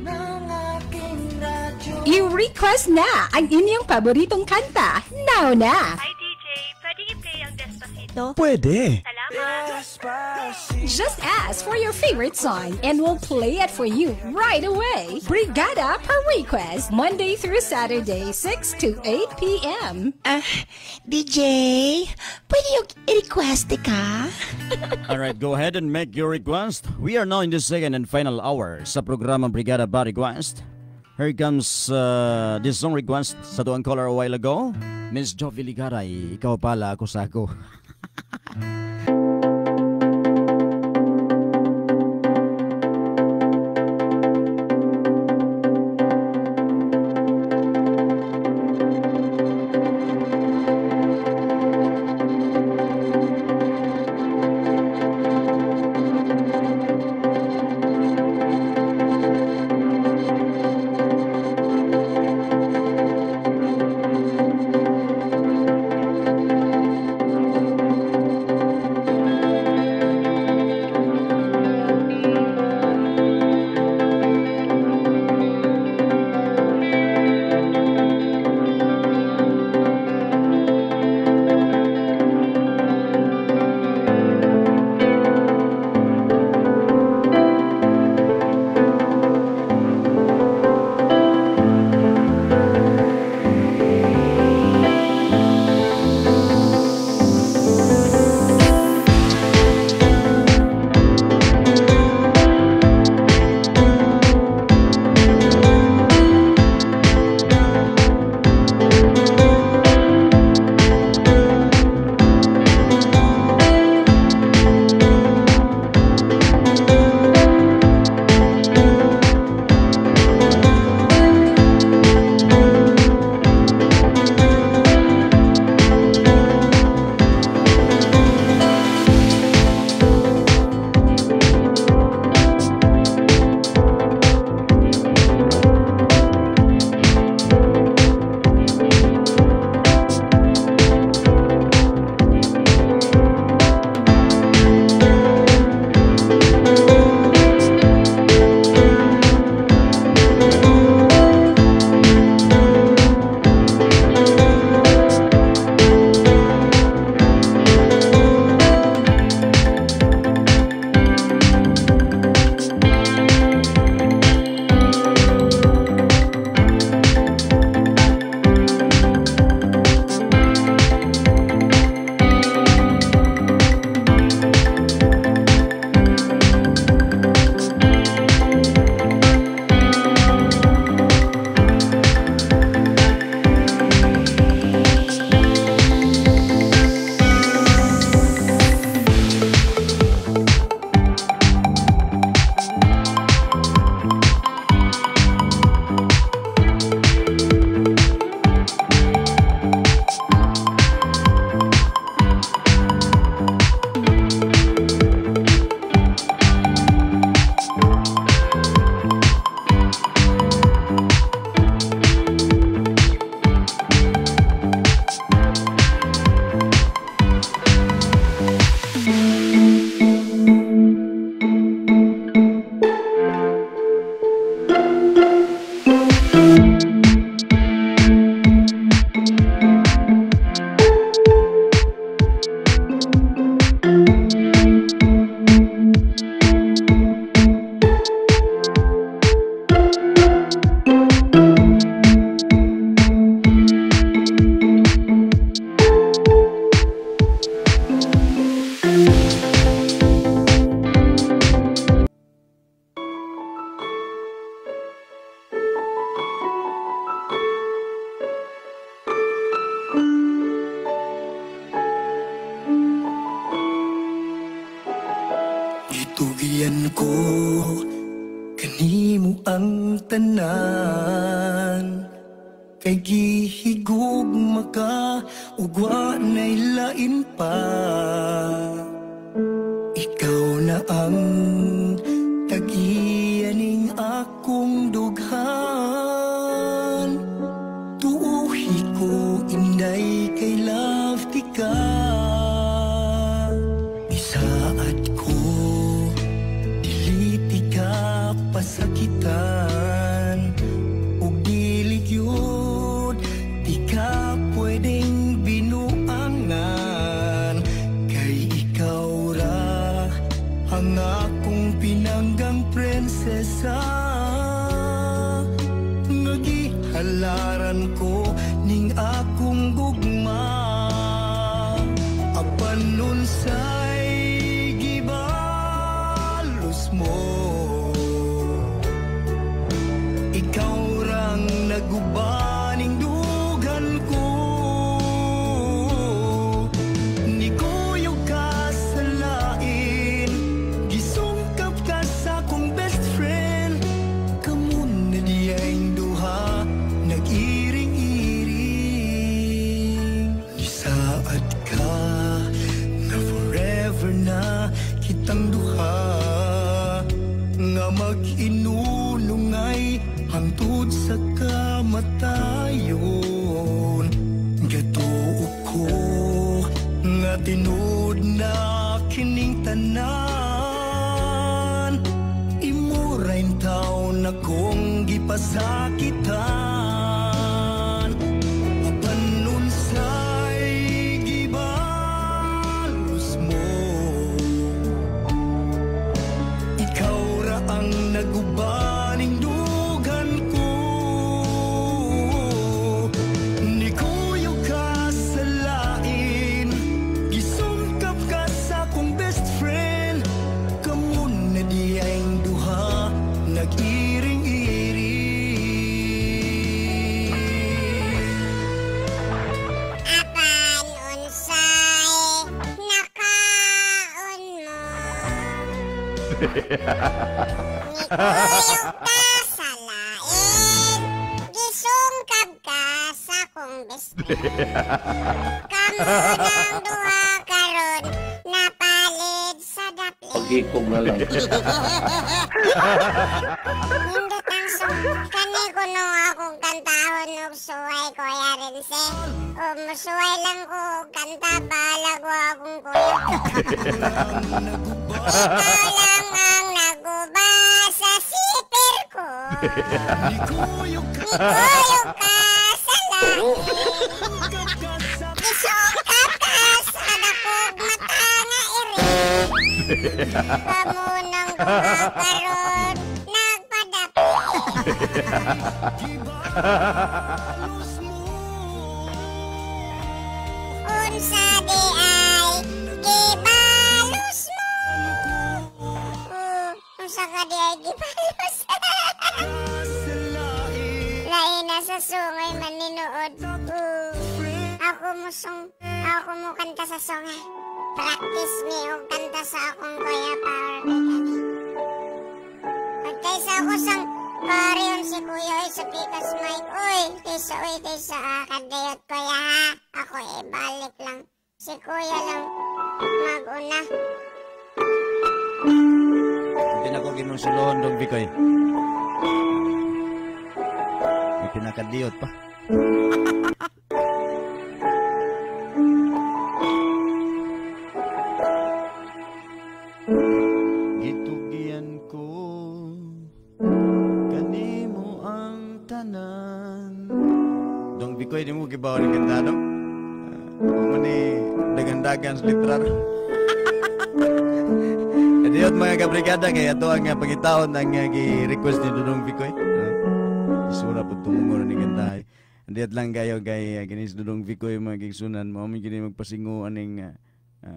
ng aking radyo. I-request na ang inyong paboritong kanta. Now na! Hi DJ, pwede i-play ang Despacito? Pwede. Salamat. Just ask for your favorite song and we'll play it for you right away. Brigada per request, Monday through Saturday, 6 to 8 p.m. DJ, pwede yung i-request ka? All right, go ahead and make your request. We are now in the second and final hour sa programa Brigada Ba Request. Here comes this song request sa tuang caller a while ago. Miss Jovi Ligaray, ikaw pala, ako sako. Gitugian ko kanimo ang tanan, kay gihigugma ka ug wa na'y lain pa. Ikaw na ang tag-iyaning akong dughan. Tuuhi ko inday kay love ti ka. Isaad ko dili ti ka pasakitan, ug dili gyud ti ka pwedeng binuangan, kay ikaw ra ang akong pinanggang prinsesa nga gihalaran ko ning akong gugma. Apan unsay gibalos mo, ikaw rang nagubaning dugan ko. Nikuyog ka sa lain, gisungkap ka sa akong best friend. Kamo na diyang duha, nag-iring-iring. Gisaad ka na forever na kitang duha, nga mag-inunungay hangtod sa kamatayon. Gatuo ko nga tinuod na kining tanan, imo rain taon akong gipasakitan. Apan unsay gibalos mo, ikaw ra ang nagubaning dugan ko. Nikuyog ka sa lain, gisungkap ka sa akong best friend. Kamo na diyang duha, nag-iring-iring. Apan unsay nakaon mo, nikuyog ka sa lain, gisungkab ka sa akong best friend. Kamo nang duha karon napalit sa daplin. Pagikog na lang. Nindot ang song. Kani kuno akong kantahon og suway, Kuya Renze. O musuway lang ko og kanta, bahala ko akong kuya. Ikaw lang ang naguba sa siper ko. Nikuyog ka sa lain, gisungkap ka sa dakog mata nga iri. Kamo nang duha karon nagpadapit. Unsa di ay gibalos mo? Unsa ka di ay gibalos? Lain na sa sungay maninood. Ako mo song, ako mo kanta sa songay. Practice me og kanta sa akong kuya power kay kani. Pagkaysa ako sang pariyon si kuya oy sa Pikas Mike. Oy, kaysa oy kaysa kadayot kuya ha. Ako ibalik lang. Si kuya lang maguna. Hindi na ko ginong sulohon dong Bikoy. May pinakadiyot pa. Gitugian ko kanimo ang tanan. Dong Bikoy, di mo gibaw ni kanta dong. Mo ni dagan-dagan sa litraro. Adiyot mga kabrigada, kay ato ang pangitaon ang gi-request ni Dudong Bikoy. Isura po tumungo ni kanta. Adiyot lang kayo kay kinis Dudong Bikoy mga gigsunan mo mi kini magpasingo aning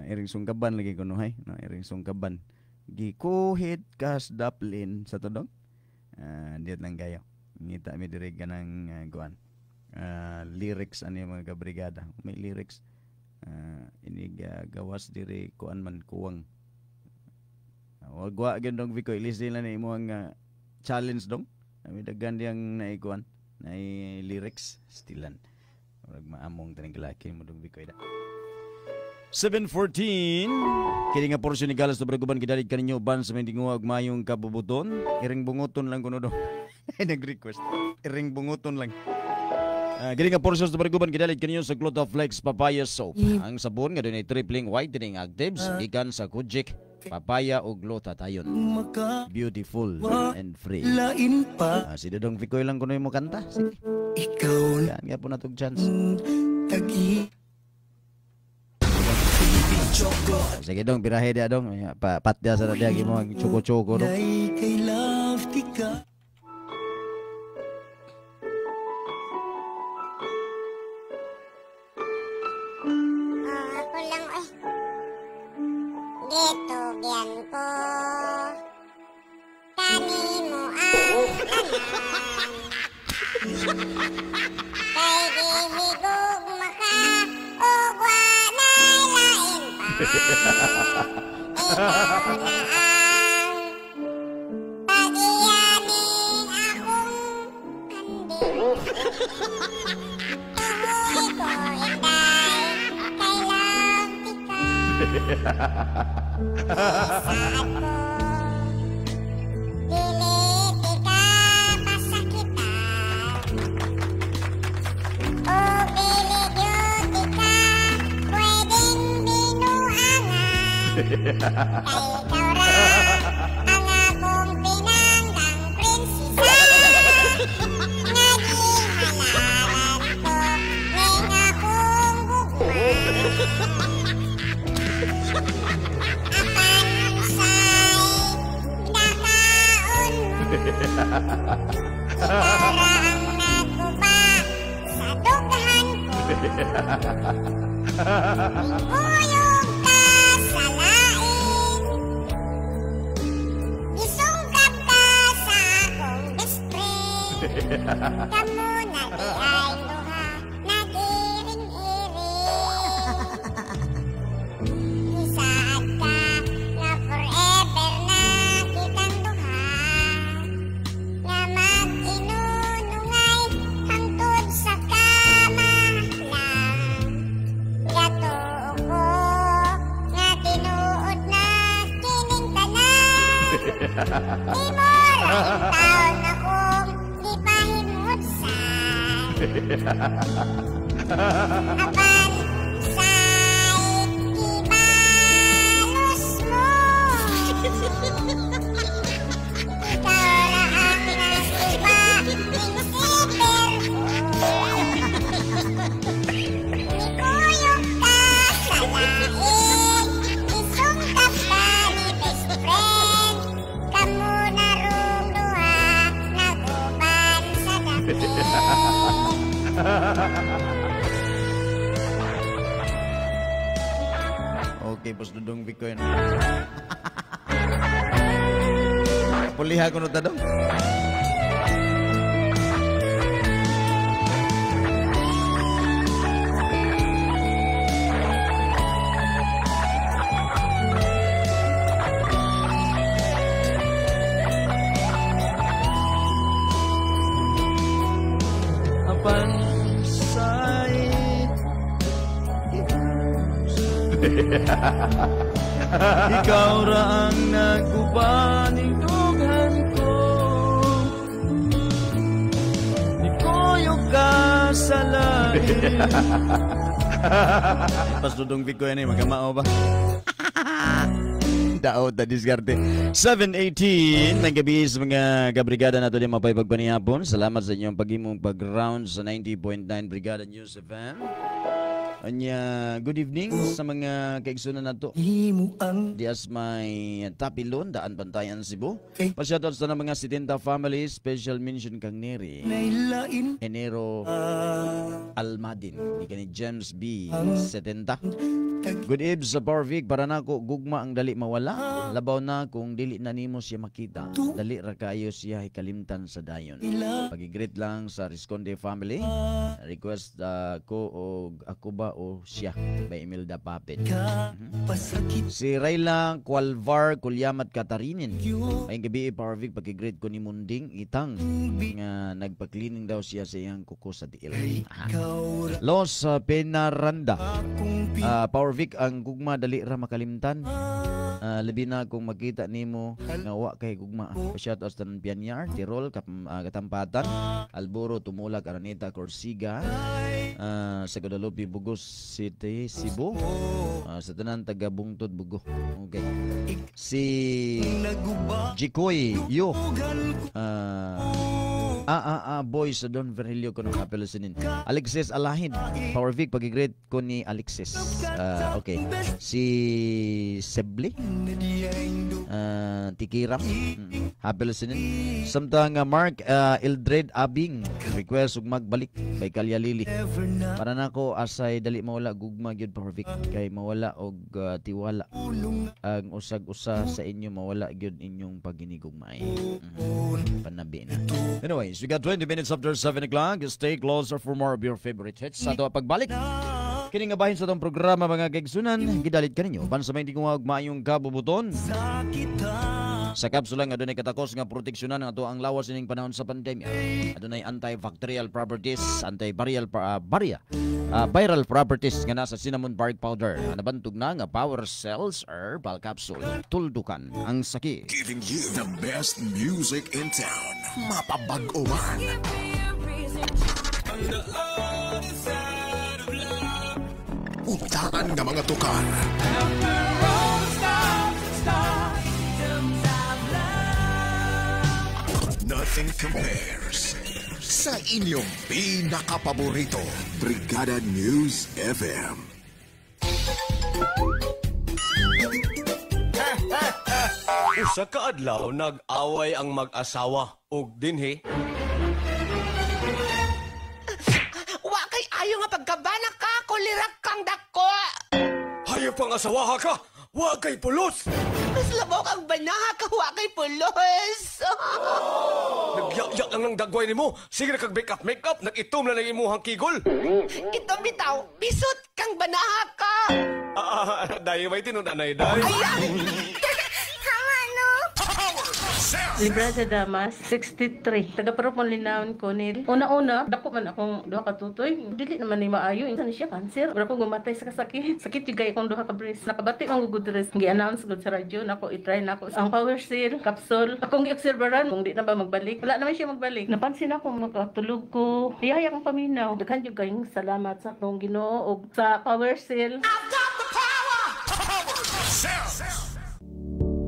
iring sungkaban lagi kuno hay. No, iring sungkaban. Gikuhit kas daplin sa tudong. Adiyot lang kayo. Ngita mi diri kanang kuan. Lyrics ani mga kabrigada. May lyrics. Inig gawas diri kuan man kuwang. Wag wa gyud dong Vico, ilis din lang ni imo ang challenge dong. Ami daghan diyang naikuan, nay lyrics stilan. Murag maamong taning kalaki mo dong Vico ida. 7:14. Kini nga porsyon ni Galas Tubraguban gidalit kaninyo uban sa may dinguha og mayong kabubuton. Iring bunguton lang kuno dong. Nag-request. Iring bunguton lang. Kini nga porsyon sa Tubraguban gidalit kaninyo sa Glutaflex Papaya Soap. Ang sabon nga dunay tripling whitening actives gikan sa Kujik, papaya o glutathione. Beautiful and free. Lain pa. Si Dodong Vicoy lang kuno mo kanta. Sige. Ikaw yan nga po natog chance. Tagi. Sige dong, birahe dia dong. Patya sa dia gimo ang choco-choco dong. Kay love ti ka. Ako lang eh. Gitugyan ko. Kanimo ang tanan. Kay gihigog maka ug walay lain pa. Ikaw na ang pag-iyaning akong kandil. Tuhoy ko inday kay love ti ka. Isaad ko dili ti ka pasakitan. O dili gyud ti ka pwedeng binuangan. Kay ikaw ra ang akong pinanggang prinsesa. Nga gihalaran ko ning akong gugma. Apan say nakaon mo. Ikaw ra ang nagguba sa dughan ko. Mingkuyog ka sa lain. Gisungkab ka sa akong best friend. Kamo na di ay duha nag-iring-iring. Isaad ka nga forever na kitang duha. Nga mag-inunungay hangtod sa kama lang. Gatuo ko nga tinuod na kining tanan. Imo ra taon akong gipahimutsan. Apan say kibalos mo. Ikaw ra ang nag-iba ning siper ko. Nikuyog ka sa lain. Isungkap ka ni best friend. Kamu na rong duha naguban sa dapit. Okay, boss Dodong Vicoy. Puliha ko no ta dong. Apan say ikaw ra ang nagguba ning dughan ko. Nikuyog ka sa lain. Pas Dodong Vico yan eh, magamao ba? Daot na diskarte. 7:18 ng gabi sa mga kabrigada nato din mapay pagpanihapon. Salamat sa inyong pag-imong pag-round sa 90.9 Brigada News FM. Anya, good evening sa mga kaigsunan nato. Dias may Tapilon, Daan Bantayan, Cebu. Pa-shoutout sa mga 70 families, special mention kang Neri. Enero Almadin, ni kani James B. 70. Good eve sa Parvik, para nako gugma ang dali mawala. Labaw na kung dili na nimo siya makita, dali ra kayo siya hikalimtan sa dayon. Pag-greet lang sa Risconde family. Request ko og Ako Ba o Siya by Imelda Papin. Si Rayla Cualvar Kulyamat Katarinin. Ay gabi Power Vic, pag-greet ko ni Munding Itang nga nagpa-cleaning daw siya sa iyang kuko sa tiil. Los Penaranda. Power Vic, ang gugma dali ra makalimtan. Labi na kung makita nimo nga wa kay gugma. Shout out sa tanan Pianyar, Tirol, Katampatan, Alboro, Tumulak, Araneta, Corsiga, sa Guadalupe, Bugos City, Cebu, sa tanan taga Bungtod, Bugo. Okay. Si Jikoy Yo. Boy sa Don Virgilio ko ng Apelosinin. Alexis Alahin. Power Vic, pag-greet ko ni Alexis. Okay. Si Sebli. Tikiram. Apelosinin. Samtang Mark Eldred Abing. Request ug Magbalik by Kalya Lili. Para nako asay dali mawala gugma gyud Power Vic, kay mawala og tiwala ang usag-usa sa inyo, mawala gyud inyong paginigugmay. Panabi na. Anyways, we got 20 minutes after 7 o'clock. Stay closer for more of your favorite hits. Sa ato pagbalik, kini nga bahin sa atong programa mga kaigsunan, gidalit kaninyo uban sa may tingog maayong kabubuton. Sa kapsula nga adunay katakos nga proteksyonan ang ato ang lawas ining panahon sa pandemya. Adunay antibacterial properties, antiviral viral properties nga nasa cinnamon bark powder. Nabantog na nga Power Cells Herbal Capsule. Tuldukan ang sakit. Giving you the best music in town. Mapabag-o man. Utaan nga mga tukar. Nothing compares sa inyong pinakapaborito, Brigada News FM. Usa ka adlaw nag-away ang mag-asawa ug dinhi. Wa kay ayo nga pagkabana ka, kulirak kang dako. Hayo pang asawaha ka, wa kay pulos. Mas lamok ang banaha ka, wa kay pulos. Nagyak-yak lang ng dagway nimo. Sige na kag make-up, make-up, nag-itom na lang imuhang kigol. Itom bitaw, bisot kang banaha ka. Dayo may tinun-anay, day. Ayan! Librada Damas, 63. Taga-Parupon Linaon ko nil. Una-una, dako man akong duha ka tutoy. Dili naman ni maayo. Insan siya cancer. Wala ko gumatay sa kasakit. Sakit yung gay akong duha ka breast. Nakabati man gud dress. Gi-announce gud sa radyo nako i-try nako ang Power Seal capsule. Akong gi-observeran kung di na ba magbalik. Wala naman siya magbalik. Napansin ako makatulog ko. Iyaya akong paminaw. Daghan jud kayong salamat sa atong Ginoo ug sa Power Seal. I've got the power. Power Cell.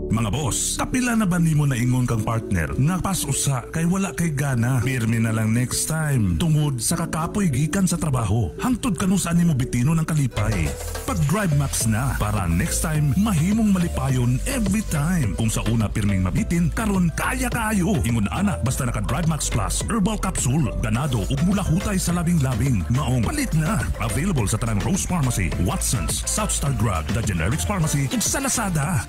Mga boss, kapila na ba nimo naingon kang partner nga pas-usa kay wala kay gana? Pirmi na lang next time. Tungod sa kakapoy gikan sa trabaho. Hangtod kanu saan nimo bitino ng kalipay. Pag Drive Max na para next time mahimong malipayon every time. Kung sa una pirming mabitin, karon kaya kayo. Ingon ana basta naka Drive Max Plus Herbal Capsule, ganado ug mulahutay sa labing-labing. Maong palit na. Available sa tanang Rose Pharmacy, Watsons, South Star Drug, The Generics Pharmacy ug sa Lazada.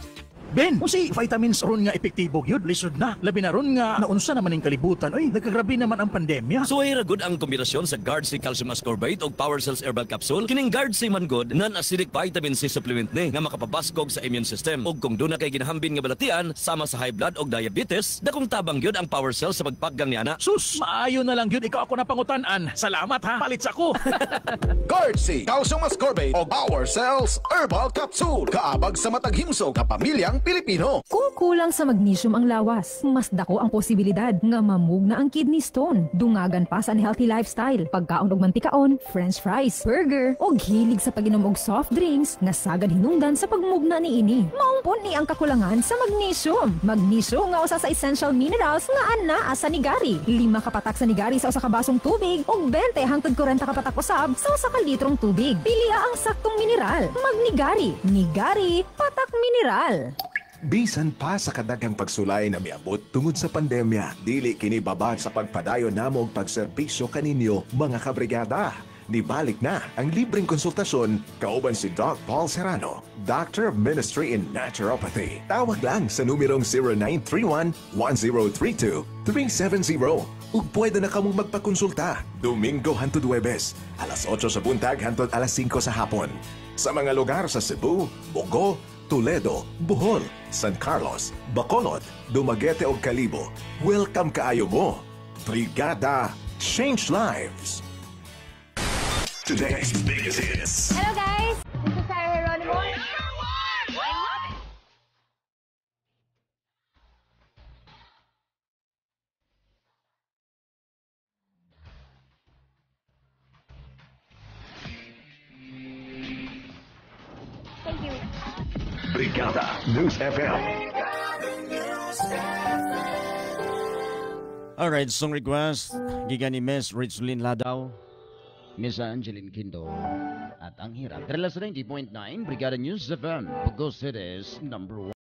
Ben, kung si vitamins ron nga epektibo gyud, lisod na. Labi na ron nga naunsa naman ang kalibutan. Oy, nagkagrabe naman ang pandemya. So ay ra gud ang kombinasyon sa Guard C Calcium Ascorbate ug Power Cells Herbal Capsule. Kining Guard C man gud, non-acidic vitamin C supplement ni nga makapabaskog sa immune system. Ug kung duna kay ginahambin nga balatian sama sa high blood ug diabetes, dakong tabang gyud ang Power Cells sa pagpaggang niana. Sus, maayo na lang gyud ikaw ako napangutan-an. Salamat ha. Palit sa ko. Guard C Calcium Ascorbate ug Power Cells Herbal Capsule. Kaabag sa matag himsog nga pamilyang Pilipino. Kung kulang sa magnesium ang lawas, mas dako ang posibilidad nga mamugna ang kidney stone. Dungagan pa sa unhealthy lifestyle, pagkaon og mantikaon, french fries, burger, og hilig sa pag-inom og soft drinks nga sagad hinungdan sa pagmugna niini. Maungpon ni ang kakulangan sa magnesium. Magnesium nga usa sa essential minerals nga anaa sa nigari. 5 ka patak sa nigari sa usa ka basong tubig ug 20 hangtod 40 ka patak usab sa usa ka litrong tubig. Pili ang saktong mineral. Magnigari. Nigari, patak mineral. Bisan pa sa kadaghang pagsulay na miabot tungod sa pandemya, dili kini babad sa pagpadayon namo og pagserbisyo kaninyo mga kabrigada. Nibalik na ang libreng konsultasyon kauban si Doc Paul Serrano, Doctor of Ministry in Naturopathy. Tawag lang sa numerong 0931-1032-370 ug pwede na kamong magpakonsulta. Domingo hantod Huwebes, alas 8 sa buntag hantod alas 5 sa hapon. Sa mga lugar sa Cebu, Bogo, Toledo, Bohol, San Carlos, Bacolod, Dumaguete ug Kalibo. Welcome kaayo mo. Brigada Change Lives. Today's biggest hits. Hello guys! This is Sarah Geronimo. I love it! Thank you. Brigada News FM. Alright, song request gikan ni Miss Richlyn Ladaw, Miss Angeline Kindo at ang hirap. Dala sa 90.9 Brigada News FM, Bogo City's number 1.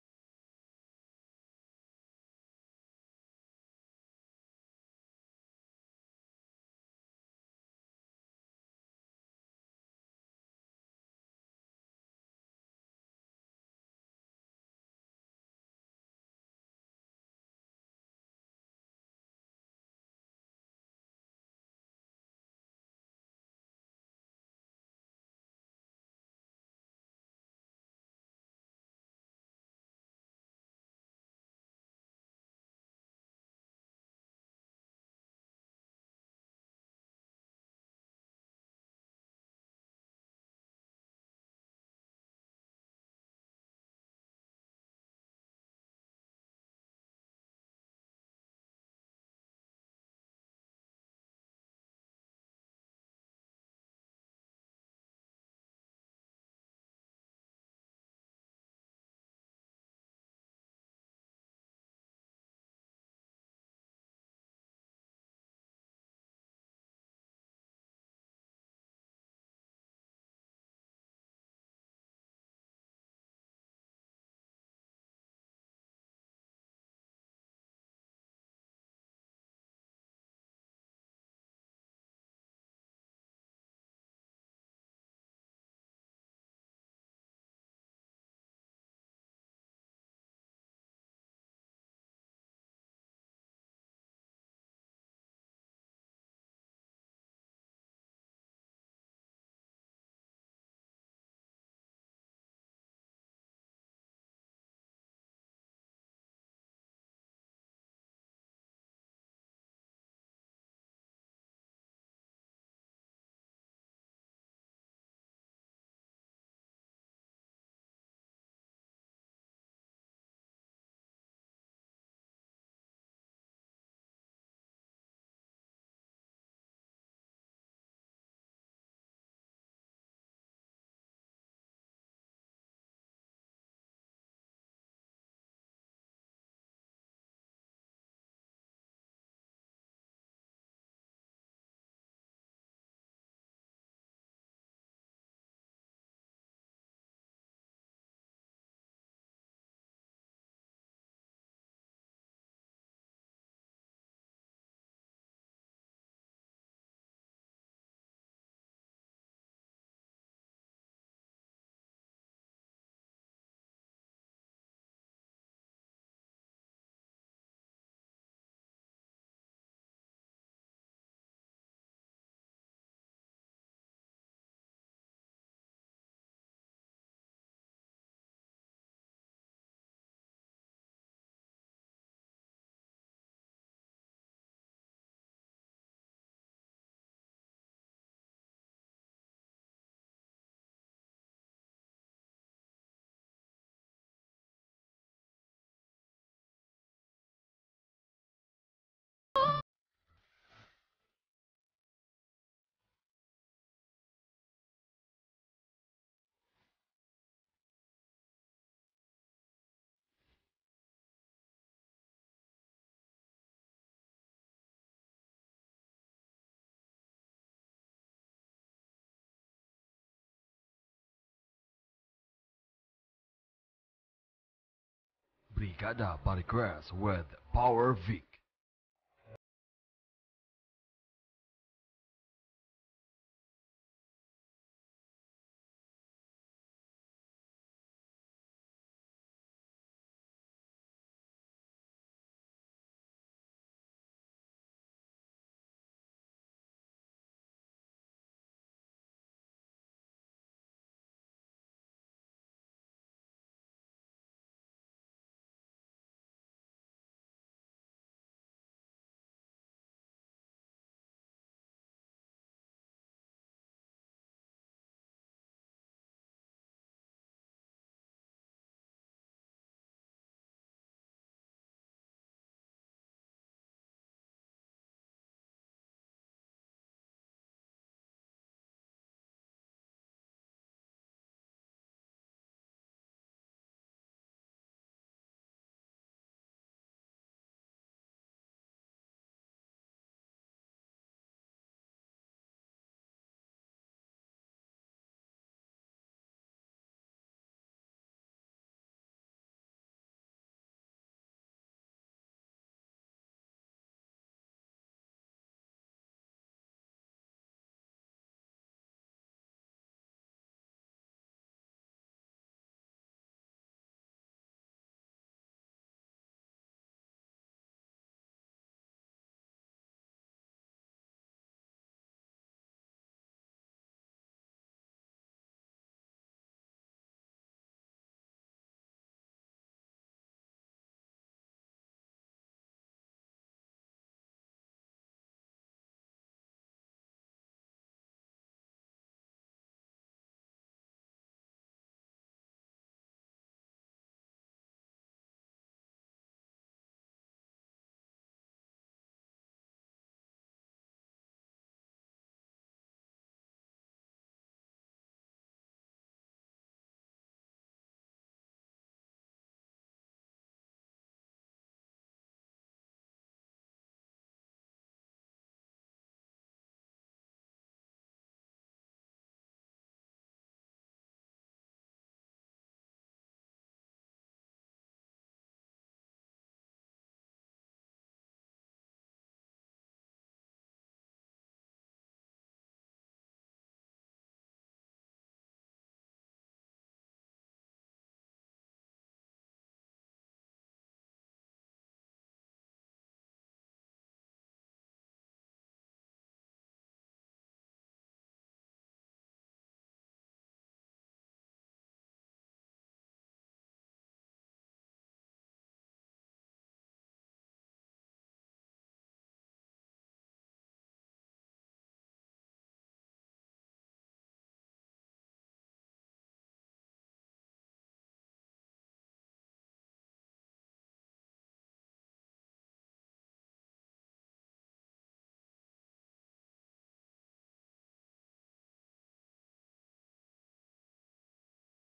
Brigada pa-request with Power Vic.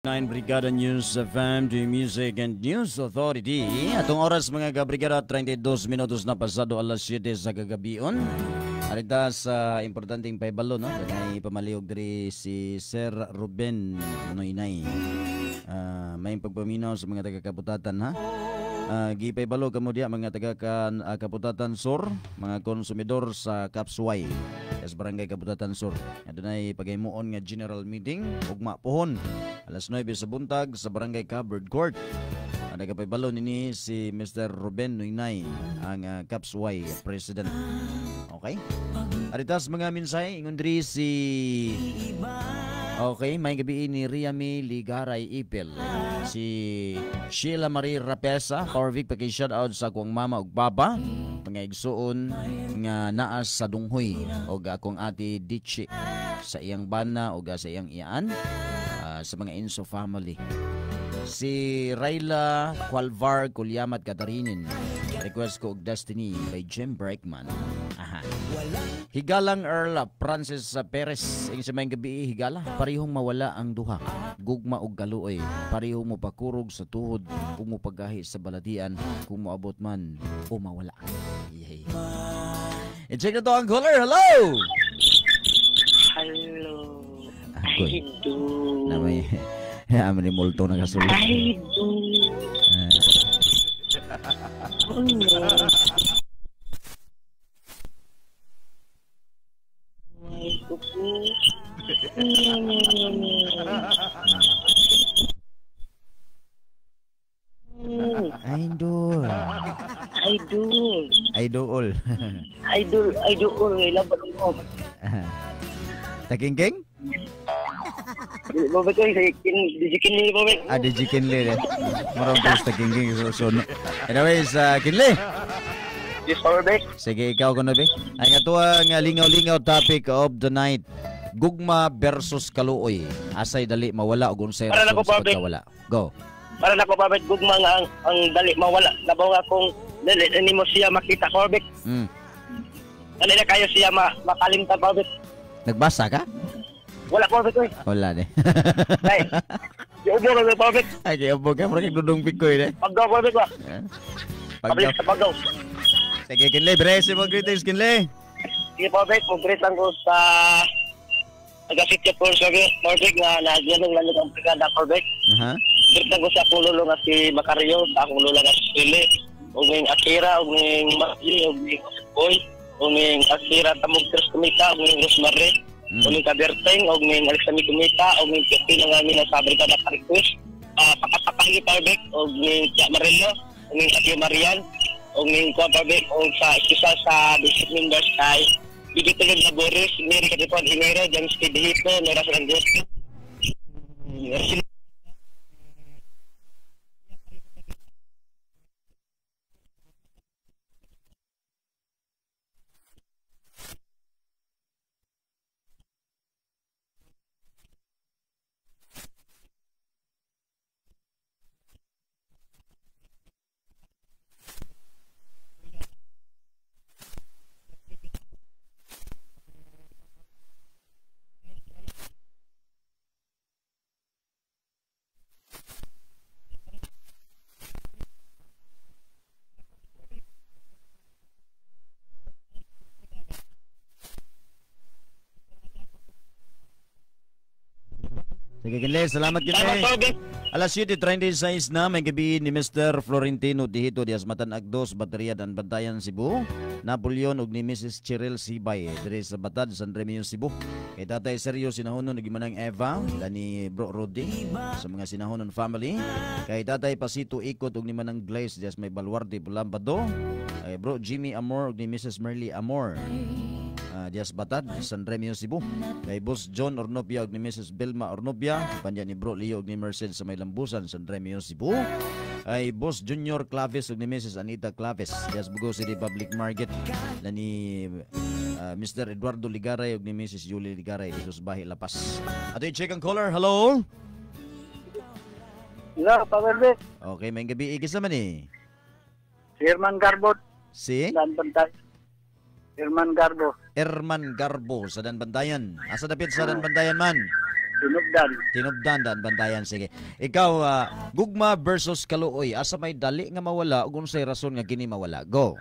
9 Brigada News FM, the Music and News Authority. Atong oras mga kabrigada, 32 minutos na pasado alas 7 sa kagabion. Arita sa importanteng paibalo, no? Kanay pamaliog diri si Sir Ruben Noynay. May pagpaminaw sa mga taga-Kaputatan, ha? Gipaibalo kamo diya mga taga-Kaputatan Sur, mga konsumidor sa Kapsuway. Sa Barangay Kaputatan Sur. Adunay paghimuon nga general meeting ugma pohon alas 9 sa buntag sa Barangay Covered Court. Nagapaibalo nini si Mr. Ruben Noynay, ang Kapsuway President. Okay? Aritas mga minsay, ingon diri si okay, may gabi ni Riami Ligaray Ipil. Si Sheila Marie Rapesa, Power Vic, paki-shout out sa akong mama ug baba, mga igsuon nga naa sa Dunghoy og akong ate Dichi sa iyang bana og sa iyang iyaan, sa mga Inso family. Si Rayla Qualvar Kulyamat Katarinin, request ko og Destiny by Jim Breakman. Aha. Higalang Earl Francis Perez, ing sa may gabi higala, parehong mawala ang duha. Gugma og kaluoy, parehong mopakurog sa tuhod ug mopagahi sa balatian kung moabot man o mawala. Yay. I-check na to ang caller. Hello. Hello. Agoy. Na may amin ni multo na kasulod. Ay, do. Idol. Idol. Idol. Idol, idol ngay laban mo. Takingking? Bobek ko si Kinley Bobek. Ah, di Kinley eh. Murag ko sa Takingking so, no. Anyways, Kinley. Yes, Bobek. Sige, ikaw kuno be. Ay nga tuwa nga lingaw-lingaw topic of the night. Gugma versus kaluoy. Asay dali mawala og unsay rason sa pagkawala. Go. Para nako Bobek, gugma nga ang dali mawala. Labaw nga kung dali nimo siya makita, Bobek. Dali na kayo siya makalimtan, Bobek. Nagbasa ka? Wala ko, Bobek. Wala ni. Ay. Giubo ka, Bobek. Ay, giubo ka. Murag dudong pikoy eh. Paggaw, Bobek ba? Pabalik sa paggaw. Sige, Kinley. Brese mo greetings, Kinley. Sige, Bobek. Mag-greet lang ko sa taga-City of Bobek nga nagyanong lamig ang brigada, Bobek. Greet lang ko sa akong lolo nga si Macario, sa akong lola nga si Pili, ug ning Akira, ug ning Margie, ug ning Boy, ug ning Akira Tamog Tres Kumita, ug ning Rosemary, ug ning Kaberteng, ug ning Alexander Kumita, ug ning Pepino nga amin sa brigada ka-request, Pakapakahi Bobek, ug ning Tia Marilo, ug ning Ate Marian, ug ning Kuya Bobek, ug sa isa sa basic members kay Bibi Tulod na Boris, Mary Katipon Hinero, James P. Dihito, Nora Salandos. Sige, Kinley. Salamat, Kinley. Alas 7:36 na, may gabi ni Mr. Florentino Dihito Diaz Matan Agdos, Baterya dan Bantayan, Cebu. Napoleon og ni Mrs. Cheryl Sibay diri sa Batad, San Remio, Cebu. Kay Tatay Sergio Sinahonon ug Manang Eva, ni Bro Rodi sa mga Sinahonon family. Kay Tatay Pasito Ikot og ni Manang Glaze dias may Baluarte, Pulambado. Kay Bro Jimmy Amor og ni Mrs. Merly Amor. Dias Batad, San Remio, Cebu. Kay Boss John Ornopia og ni Mrs. Vilma Ornopia, panya ni Bro Leo og ni Merced sa may Lambusan, San Remio, Cebu. Kay Boss Junior Claves og ni Mrs. Anita Claves, dias Bugo City Public Market, na ni Mr. Eduardo Ligaray og ni Mrs. Julie Ligaray dito sa Bahi Lapas. Ato i-check ang caller. Hello. Hello, Power Vic. Okay, may gabi ikis naman eh. Si Herman Garbo. Si? Herman Garbo. Herman Garbo sa Danbantayan. Asa dapit sa Danbantayan man? Tinubdan. Tinubdan, Daan Bantayan. Sige. Ikaw, gugma versus kaluoy. Asa may dali nga mawala ug unsay rason nga kini mawala? Go.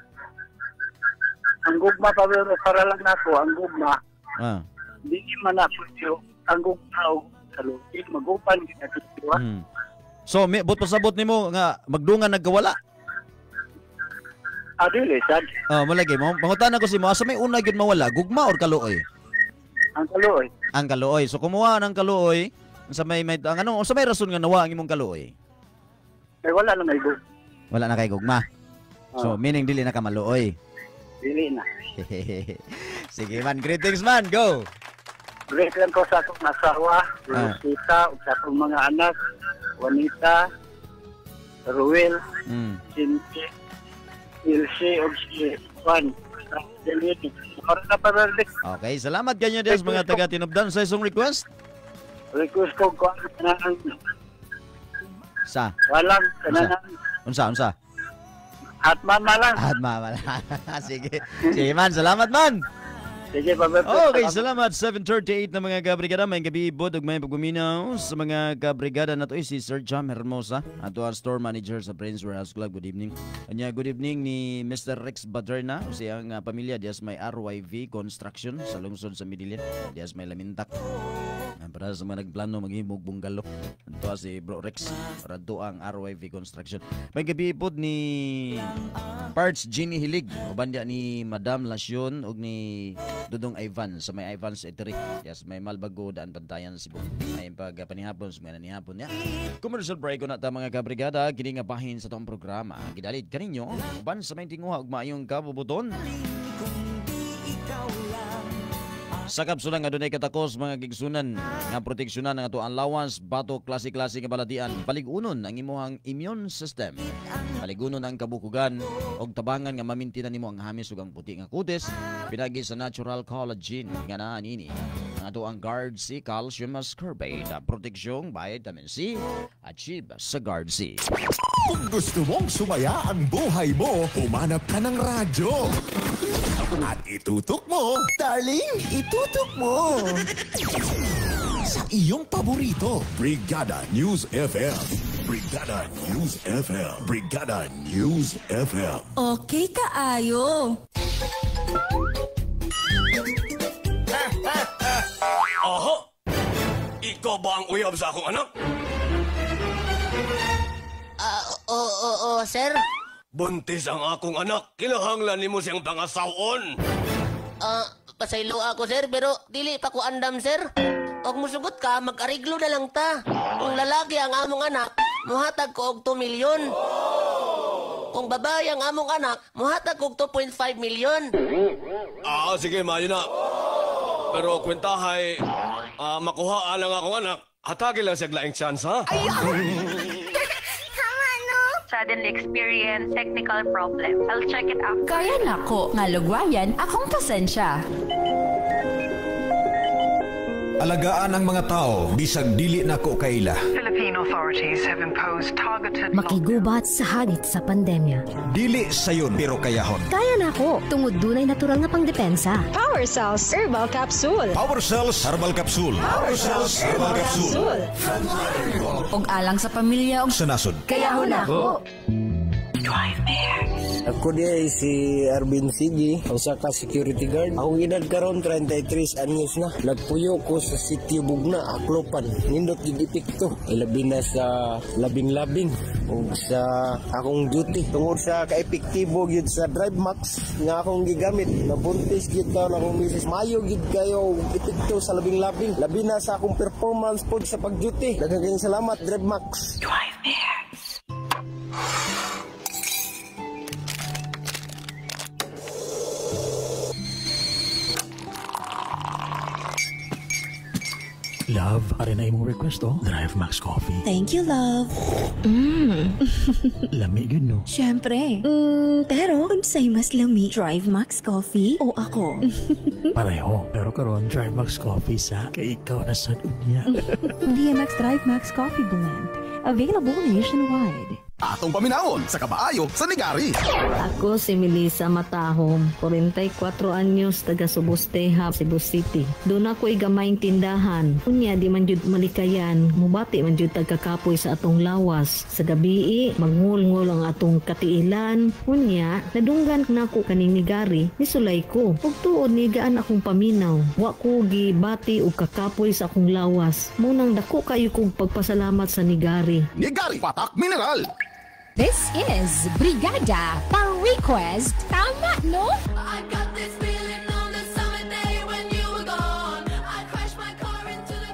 Ang gugma para lang nako, ang gugma. Dili man ako ang gugma og kaluoy magupan gid ato. So, but pasabot nimo nga magdungan nagkawala. Dili sad. Oh, malagi mo. Pangutana ko si mo, asa may una gyud mawala, gugma or kaluoy? Ang kaluoy. Ang kaluoy. So kumuha ng kaluoy, unsa may ang ano, unsa may rason nga nawa ang imong kaluoy? Ay wala na may gugma. Wala na kay gugma. So meaning dili na ka maluoy. Dili na. Sige man, greetings man, go. Greet lang ko sa akong asawa, Rosita, ug sa akong mga anak, Juanita, Ruel, Cynthia, Ilse, ug si Juan. Okay, salamat kanyo des mga taga Tinubdan sa isong request. Request ko ko kanang sa. Walang kanang unsa? At mama lang. At mama lang. Sige. Sige man, salamat man. Sige, Paberto. Okay, salamat. 7:38 na mga kabrigada. May gabi ibod ug may pagbuminaw sa mga kabrigada na to si Sir Jam Hermosa, ato ang store manager sa Prince Warehouse Club. Good evening. Anya, good evening ni Mr. Rex Baderna, siyang pamilya dias may RYV Construction sa lungsod sa Medellin, dias may Lamintak. Para sa mga nagplano maghimog bungalo. Ato si Bro Rex, para do ang RYV Construction. May gabi ibod ni Parts Ginny Hilig, uban diya ni Madam Lasyon ug ni Dudong Ivan sa may Ivan's Eatery. Yes, may Malbago, Daan Bantayan, Cebu. Ay pagpanihapon sa mga nanihapon niya. Commercial break ko na ta mga kabrigada, kini nga bahin sa tong programa. Gidalit kaninyo uban sa may tinguha ug maayong kabubuton. Sa kapsula nga dunay katakos mga gigsunan nga proteksyonan ang ato ang lawas, bato, klase-klase nga balatian. Paligunon ang imuhang immune system. Paligunon ang kabukugan og tabangan nga mamintinan nimo ang hamis ug ang puti nga kutis pinagi sa natural collagen nga naa nini. Ang ato ang Guard C Calcium Ascorbate, proteksyong vitamin C, achieve sa Guard C. Kung gusto mong sumaya ang buhay mo, humanap ka ng radyo. At itutok mo, darling, itutok mo sa iyong paborito, Brigada News FM. Brigada News FM. Brigada News FM. Okay kaayo. Aha! Ikaw ba ang uyab sa akong anak? Oo, sir. Buntis ang akong anak. Kinahanglan nimo siyang pangasawon. Pasaylo ako, sir, pero dili pa ko andam, sir. Og musugot ka, mag-ariglo na lang ta. Kung lalaki ang among anak, muhatag ko og 2 milyon. Kung babae ang among anak, muhatag ko og 2.5 milyon. Sige, maayo na. Pero kwentahay, makuhaan lang akong anak. Hatagin lang siya laing chance, ha? Ay! Suddenly experience technical problems. I'll check it out. Kaya nako, nga lugwayan akong pasensya. Alagaan ang mga tao, bisag dili nako kaila. Philippine authorities have imposed targeted Makigubat sa hagit sa pandemya. Dili sayon pero kayahon. Kaya nako, tungod dunay natural nga pangdepensa. Power Cells Herbal Capsule. Power Cells Herbal Capsule. Power Cells Herbal Capsule. Og alang sa pamilya og sa nasod. Kayahon nako. Drive there. Ako di ay si Arvin Sigi, usa ka security guard. Akong edad karon 33 anyos na. Nagpuyo ko sa sitio Bugna, Aklopan. Nindot gid epekto. Ilabi na sa labing-labing ug sa akong duty. Tungod sa kaepektibo gyud sa Drive Max nga akong gigamit, nabuntis gyud taon akong misis. Mayo gyud kayo epekto sa labing-labing. Labi na sa akong performance pod sa pag-duty. Daghang kayong salamat, Drive Max. Drive there. Love, are na imong request, oh. Drive Max Coffee. Thank you, love. Lami gyud, no? Siyempre. Pero, unsay mas lami? Drive Max Coffee o ako? Pareho. Pero karon Drive Max Coffee sa kay ikaw na sad unya. DMX Drive Max Coffee Blend. Available nationwide. Atong paminawon sa kabaayo sa Nigari. Ako si Melissa Matahom, 44 anyos, taga Subusteha, Cebu City. Doon ako'y gamayng tindahan. Unya, di man jud malikayan, mubati man jud tagkakapoy sa atong lawas. Sa gabii, mangulngol ang atong katiilan. Unya, nadunggan nako kaning Nigari, nisulay ko. Ug tuod nigaan akong paminaw. Wa ko gibati og kakapoy sa akong lawas. Munang dako kayo kong pagpasalamat sa Nigari. Nigari, Patak Mineral. This is Brigada Pa-Request. Tama, no? I got this feeling on the summer day when you were gone. I crashed my car into the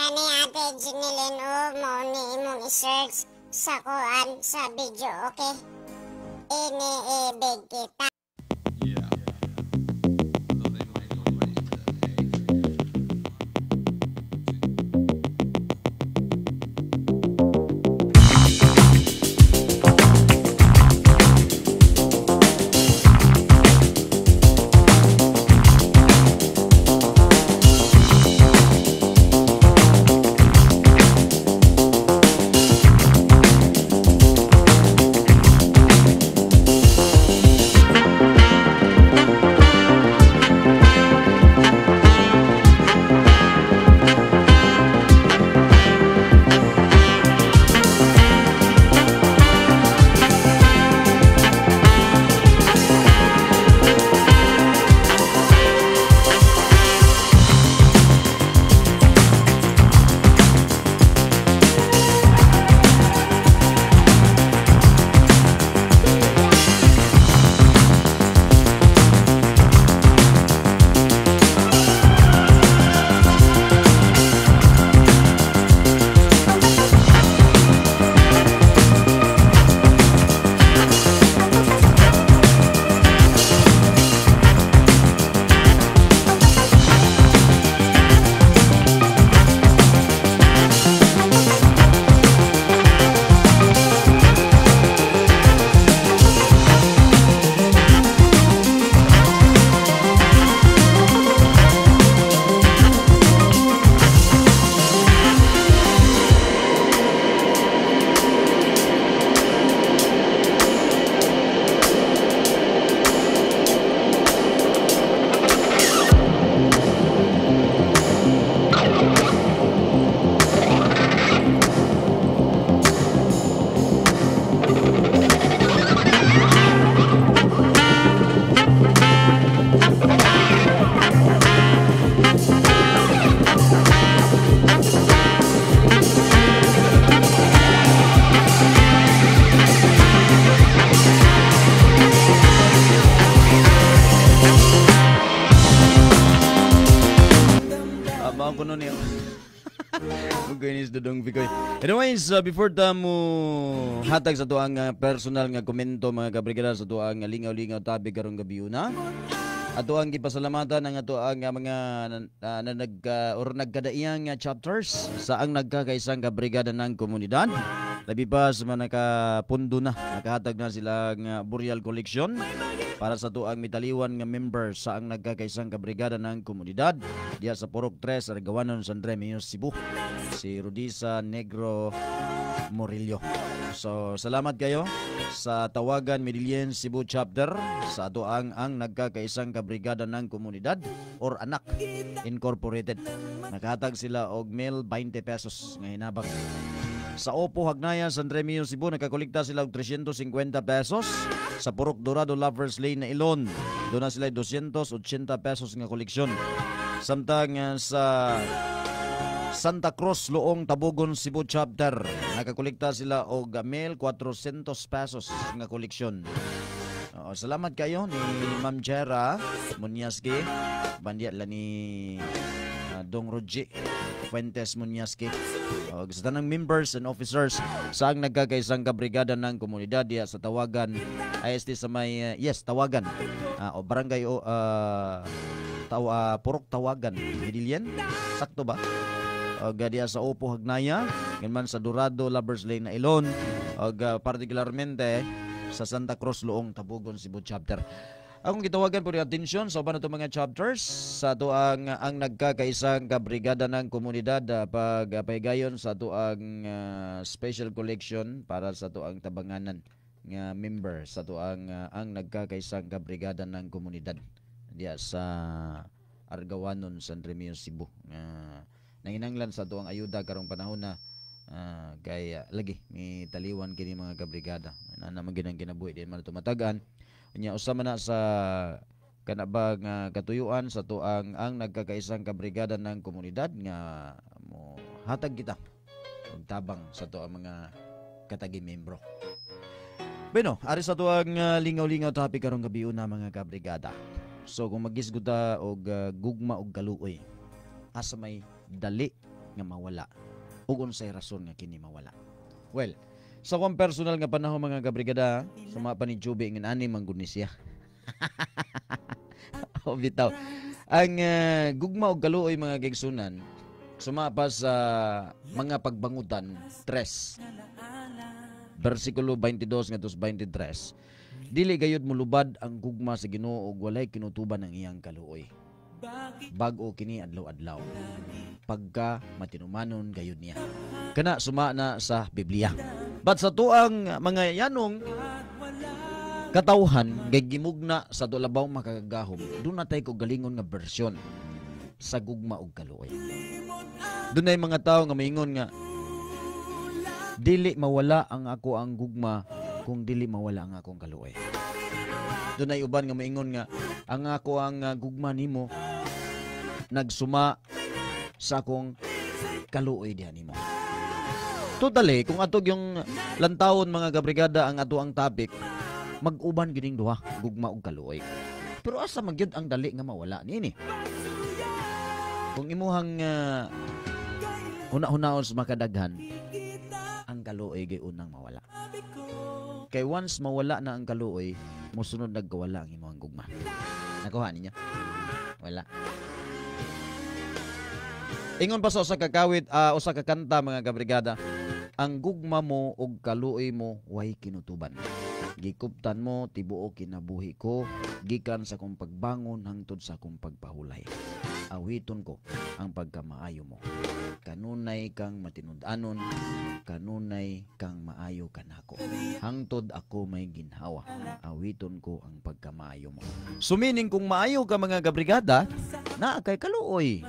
Kani Ate Jeneline o mao ni imong i-search sa kuan sa video, okay? Iniibig kita. Anyways, before ta mo hatag sa tuang personal nga komento mga kabrigada sa tuang lingaw-lingaw tabi karong gabi una. Ato ang gipasalamatan ang ato ang mga or nagkadaiyang chapters sa ang nagkakaisang kabrigada ng komunidad. Labi pa sa mga nakapundo na, nakahatag na sila ng burial collection para sa tuang mitaliwan nga member sa ang nagkakaisang kabrigada ng komunidad diya sa Purok 3, Argawanon, San Remigio, Cebu, si Rudisa Negro Morillo. So salamat kayo sa Tawagan Medellin Cebu Chapter sa ato ang nagkakaisang kabrigada ng komunidad or Anak Incorporated. Nakahatag sila og mail 20 pesos nga hinabang. Sa Opo Hagnaya, San Remigio, Cebu, nakakolekta sila og 350 pesos. Sa Purok Dorado Lovers Lane na Ilon, doon na sila 280 pesos nga koleksyon. Samtang sa Santa Cruz, Loong, Tabogon, Cebu Chapter, nakakolekta sila og mail 400 pesos nga koleksyon. Oo, salamat kayo ni Ma'am Jera Munyaski, bandya la ni Dong Roger Fuentes Munyaski. Sa tanang members and officers sa ang nagkakaisang kabrigada ng komunidad diya sa Tawagan IST sa may yes Tawagan o barangay o Purok Tawagan Medellin, sakto ba? Diya sa Opo Hagnaya, ganman sa Dorado Lovers Lane na Ilon, og particularmente sa Santa Cruz Loong, Tabogon, Cebu Chapter. Akong gitawagan po ng atensyon sa uban itong mga chapters sa ato ang nagkakaisang kabrigada ng komunidad pagpahigayon sa ato ang special collection para sa ato ang tabanganan nga member sa ato ang nagkakaisang kabrigada ng komunidad diya sa Argawanon, San Remigio, Cebu. Nanginanglan sa ato ang ayuda karong panahon na kay lagi ni taliwan kini mga kabrigada na naman ginang kinabuhi di man tumatagan. Nya usa man na sa kanabang katuyuan sa tuang ang nagkakaisang kabrigada ng komunidad nga mo hatag kita og tabang sa tuang mga katagi membro. Bueno, ari sa tuang lingaw-lingaw topic karong gabi una mga kabrigada. So kung magisguta og gugma og kaluoy, asa may dali nga mawala ug unsay rason nga kini mawala. Well, sa akong personal nga panahon mga kabrigada, sa mga pa ni Juby ingon ani man gud ni siya. O bitaw. Ang gugma og kaluoy mga kaigsunan suma pa sa mga pagbangutan 3 versikulo 22 ngadto sa 23. Dili gayud molubad ang gugma sa Ginoo ug walay kinutuban ang iyang kaluoy. Bag-o kini adlaw-adlaw. Pagka matinumanon gayud niya. Kana suma na sa Biblia. But sa tuang mga yanong katawhan kay gimugna sa dulabaw makagagahom, doon natay ko galingon nga bersyon sa gugma og kaluoy. Doon ay mga tao nga maingon nga dili mawala ang ako ang gugma kung dili mawala ang akong kaluoy. Doon ay uban nga maingon nga ang ako ang gugma nimo nagsuma sa akong kaluoy diha nimo. Totally, kung atog yung lantawon mga kabrigada ang ato ang topic, mag-uban gining duha, gugma og kaluoy. Pero asa magyud ang dali nga mawala niini? Kung imuhang huna-hunaon sa makadaghan, ang kaluoy gay unang mawala. Kay once mawala na ang kaluoy, mosunod nagkawala ang imuhang gugma. Nakuha ninyo? Wala. Ingon pa sa usa ka kawit, usa ka kanta mga kabrigada, ang gugma mo og kaluoy mo way kinutuban. Gikuptan mo tibuok kinabuhi ko, gikan sa akong pagbangon hangtod sa akong pagpahulay. Awiton ko ang pagkamaayo mo. Kanunay kang matinud-anon, kanunay kang maayo kanako. Hangtod ako may ginhawa, awiton ko ang pagkamaayo mo. Sumining kung maayo ka mga kabrigada, naa kay kaluoy.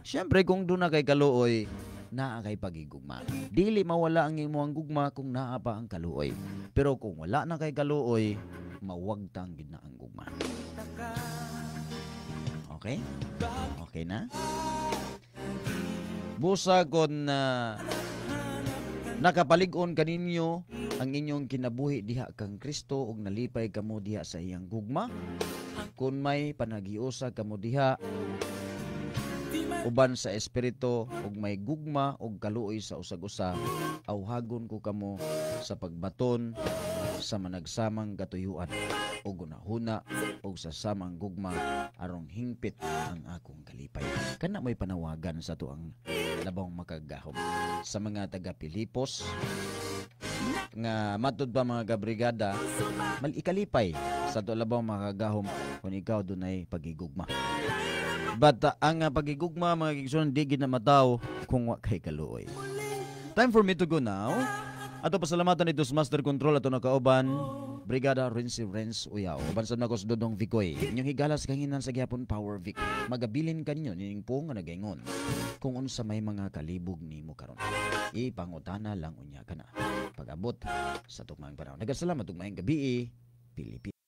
Siyempre kung doon na kay kaluoy, naa kay pagigugma. Dili mawala ang imong gugma kung naa pa ang kaluoy. Pero kung wala na kay kaluoy, mawagtang gid na ang gugma. Okay? Okay na? Busa kon nakapalig-on kaninyo ang inyong kinabuhi diha kang Kristo ug nalipay kamo diha sa iyang gugma. Kun may panagiusa kamo diha uban sa espiritu ug may gugma ug kaluoy sa usag-usa, awhagon ko kamo sa pagbaton sa managsamang katuyuan ug hunahuna ug sa samang gugma arong hingpit ang akong kalipay. Kana mo'y panawagan sa tuang labong makagahom sa mga taga Pilipos nga matud pa mga kabrigada, malikalipay sa tuang labong makagahom kung ikaw dunay pagigugma. But ang pagigugma mga kigsunan di gid na mataw kung wa kay kaluoy. Time for me to go now. Ato pasalamatan ito sa Master Control ato nakauban Brigada Rinsi Renz Uyaw. Uban sa nako sa Dodong Vicoy. Inyong higalas kanginan sa gihapon Power Vic. Magabilin kanyo nining po nga nagaingon kung unsa may mga kalibog nimo karon. Ipangutana lang unya kana. Pag-abot sa tugmaang panahon. Nagasalamat ug maayong gabi, Pilipinas.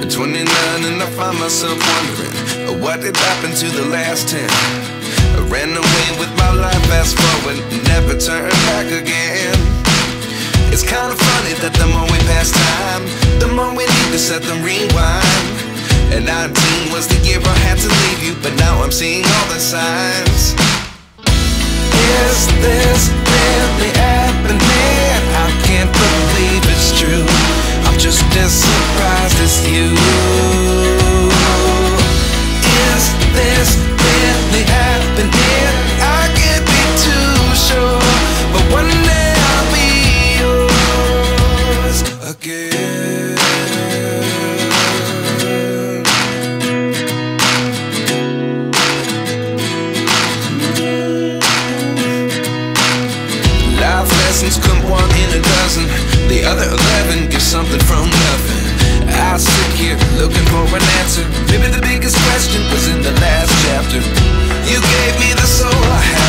At 29 and I find myself wondering what did happen to the last 10. I ran away with my life, fast forward, never turn back again. It's kind of funny that the more we pass time, the more we need to set the rewind. And 19 was the year I had to leave you, but now I'm seeing all the signs. Is this really happening? I can't believe it's true. I'm just as surprised as you. Is this really happening? I can't be too sure, but one day I'll be yours again. Life lessons come one in a dozen. The other 11 give something from nothing. I sit here looking for an answer. Maybe the biggest question was in the last chapter. You gave me the soul I have.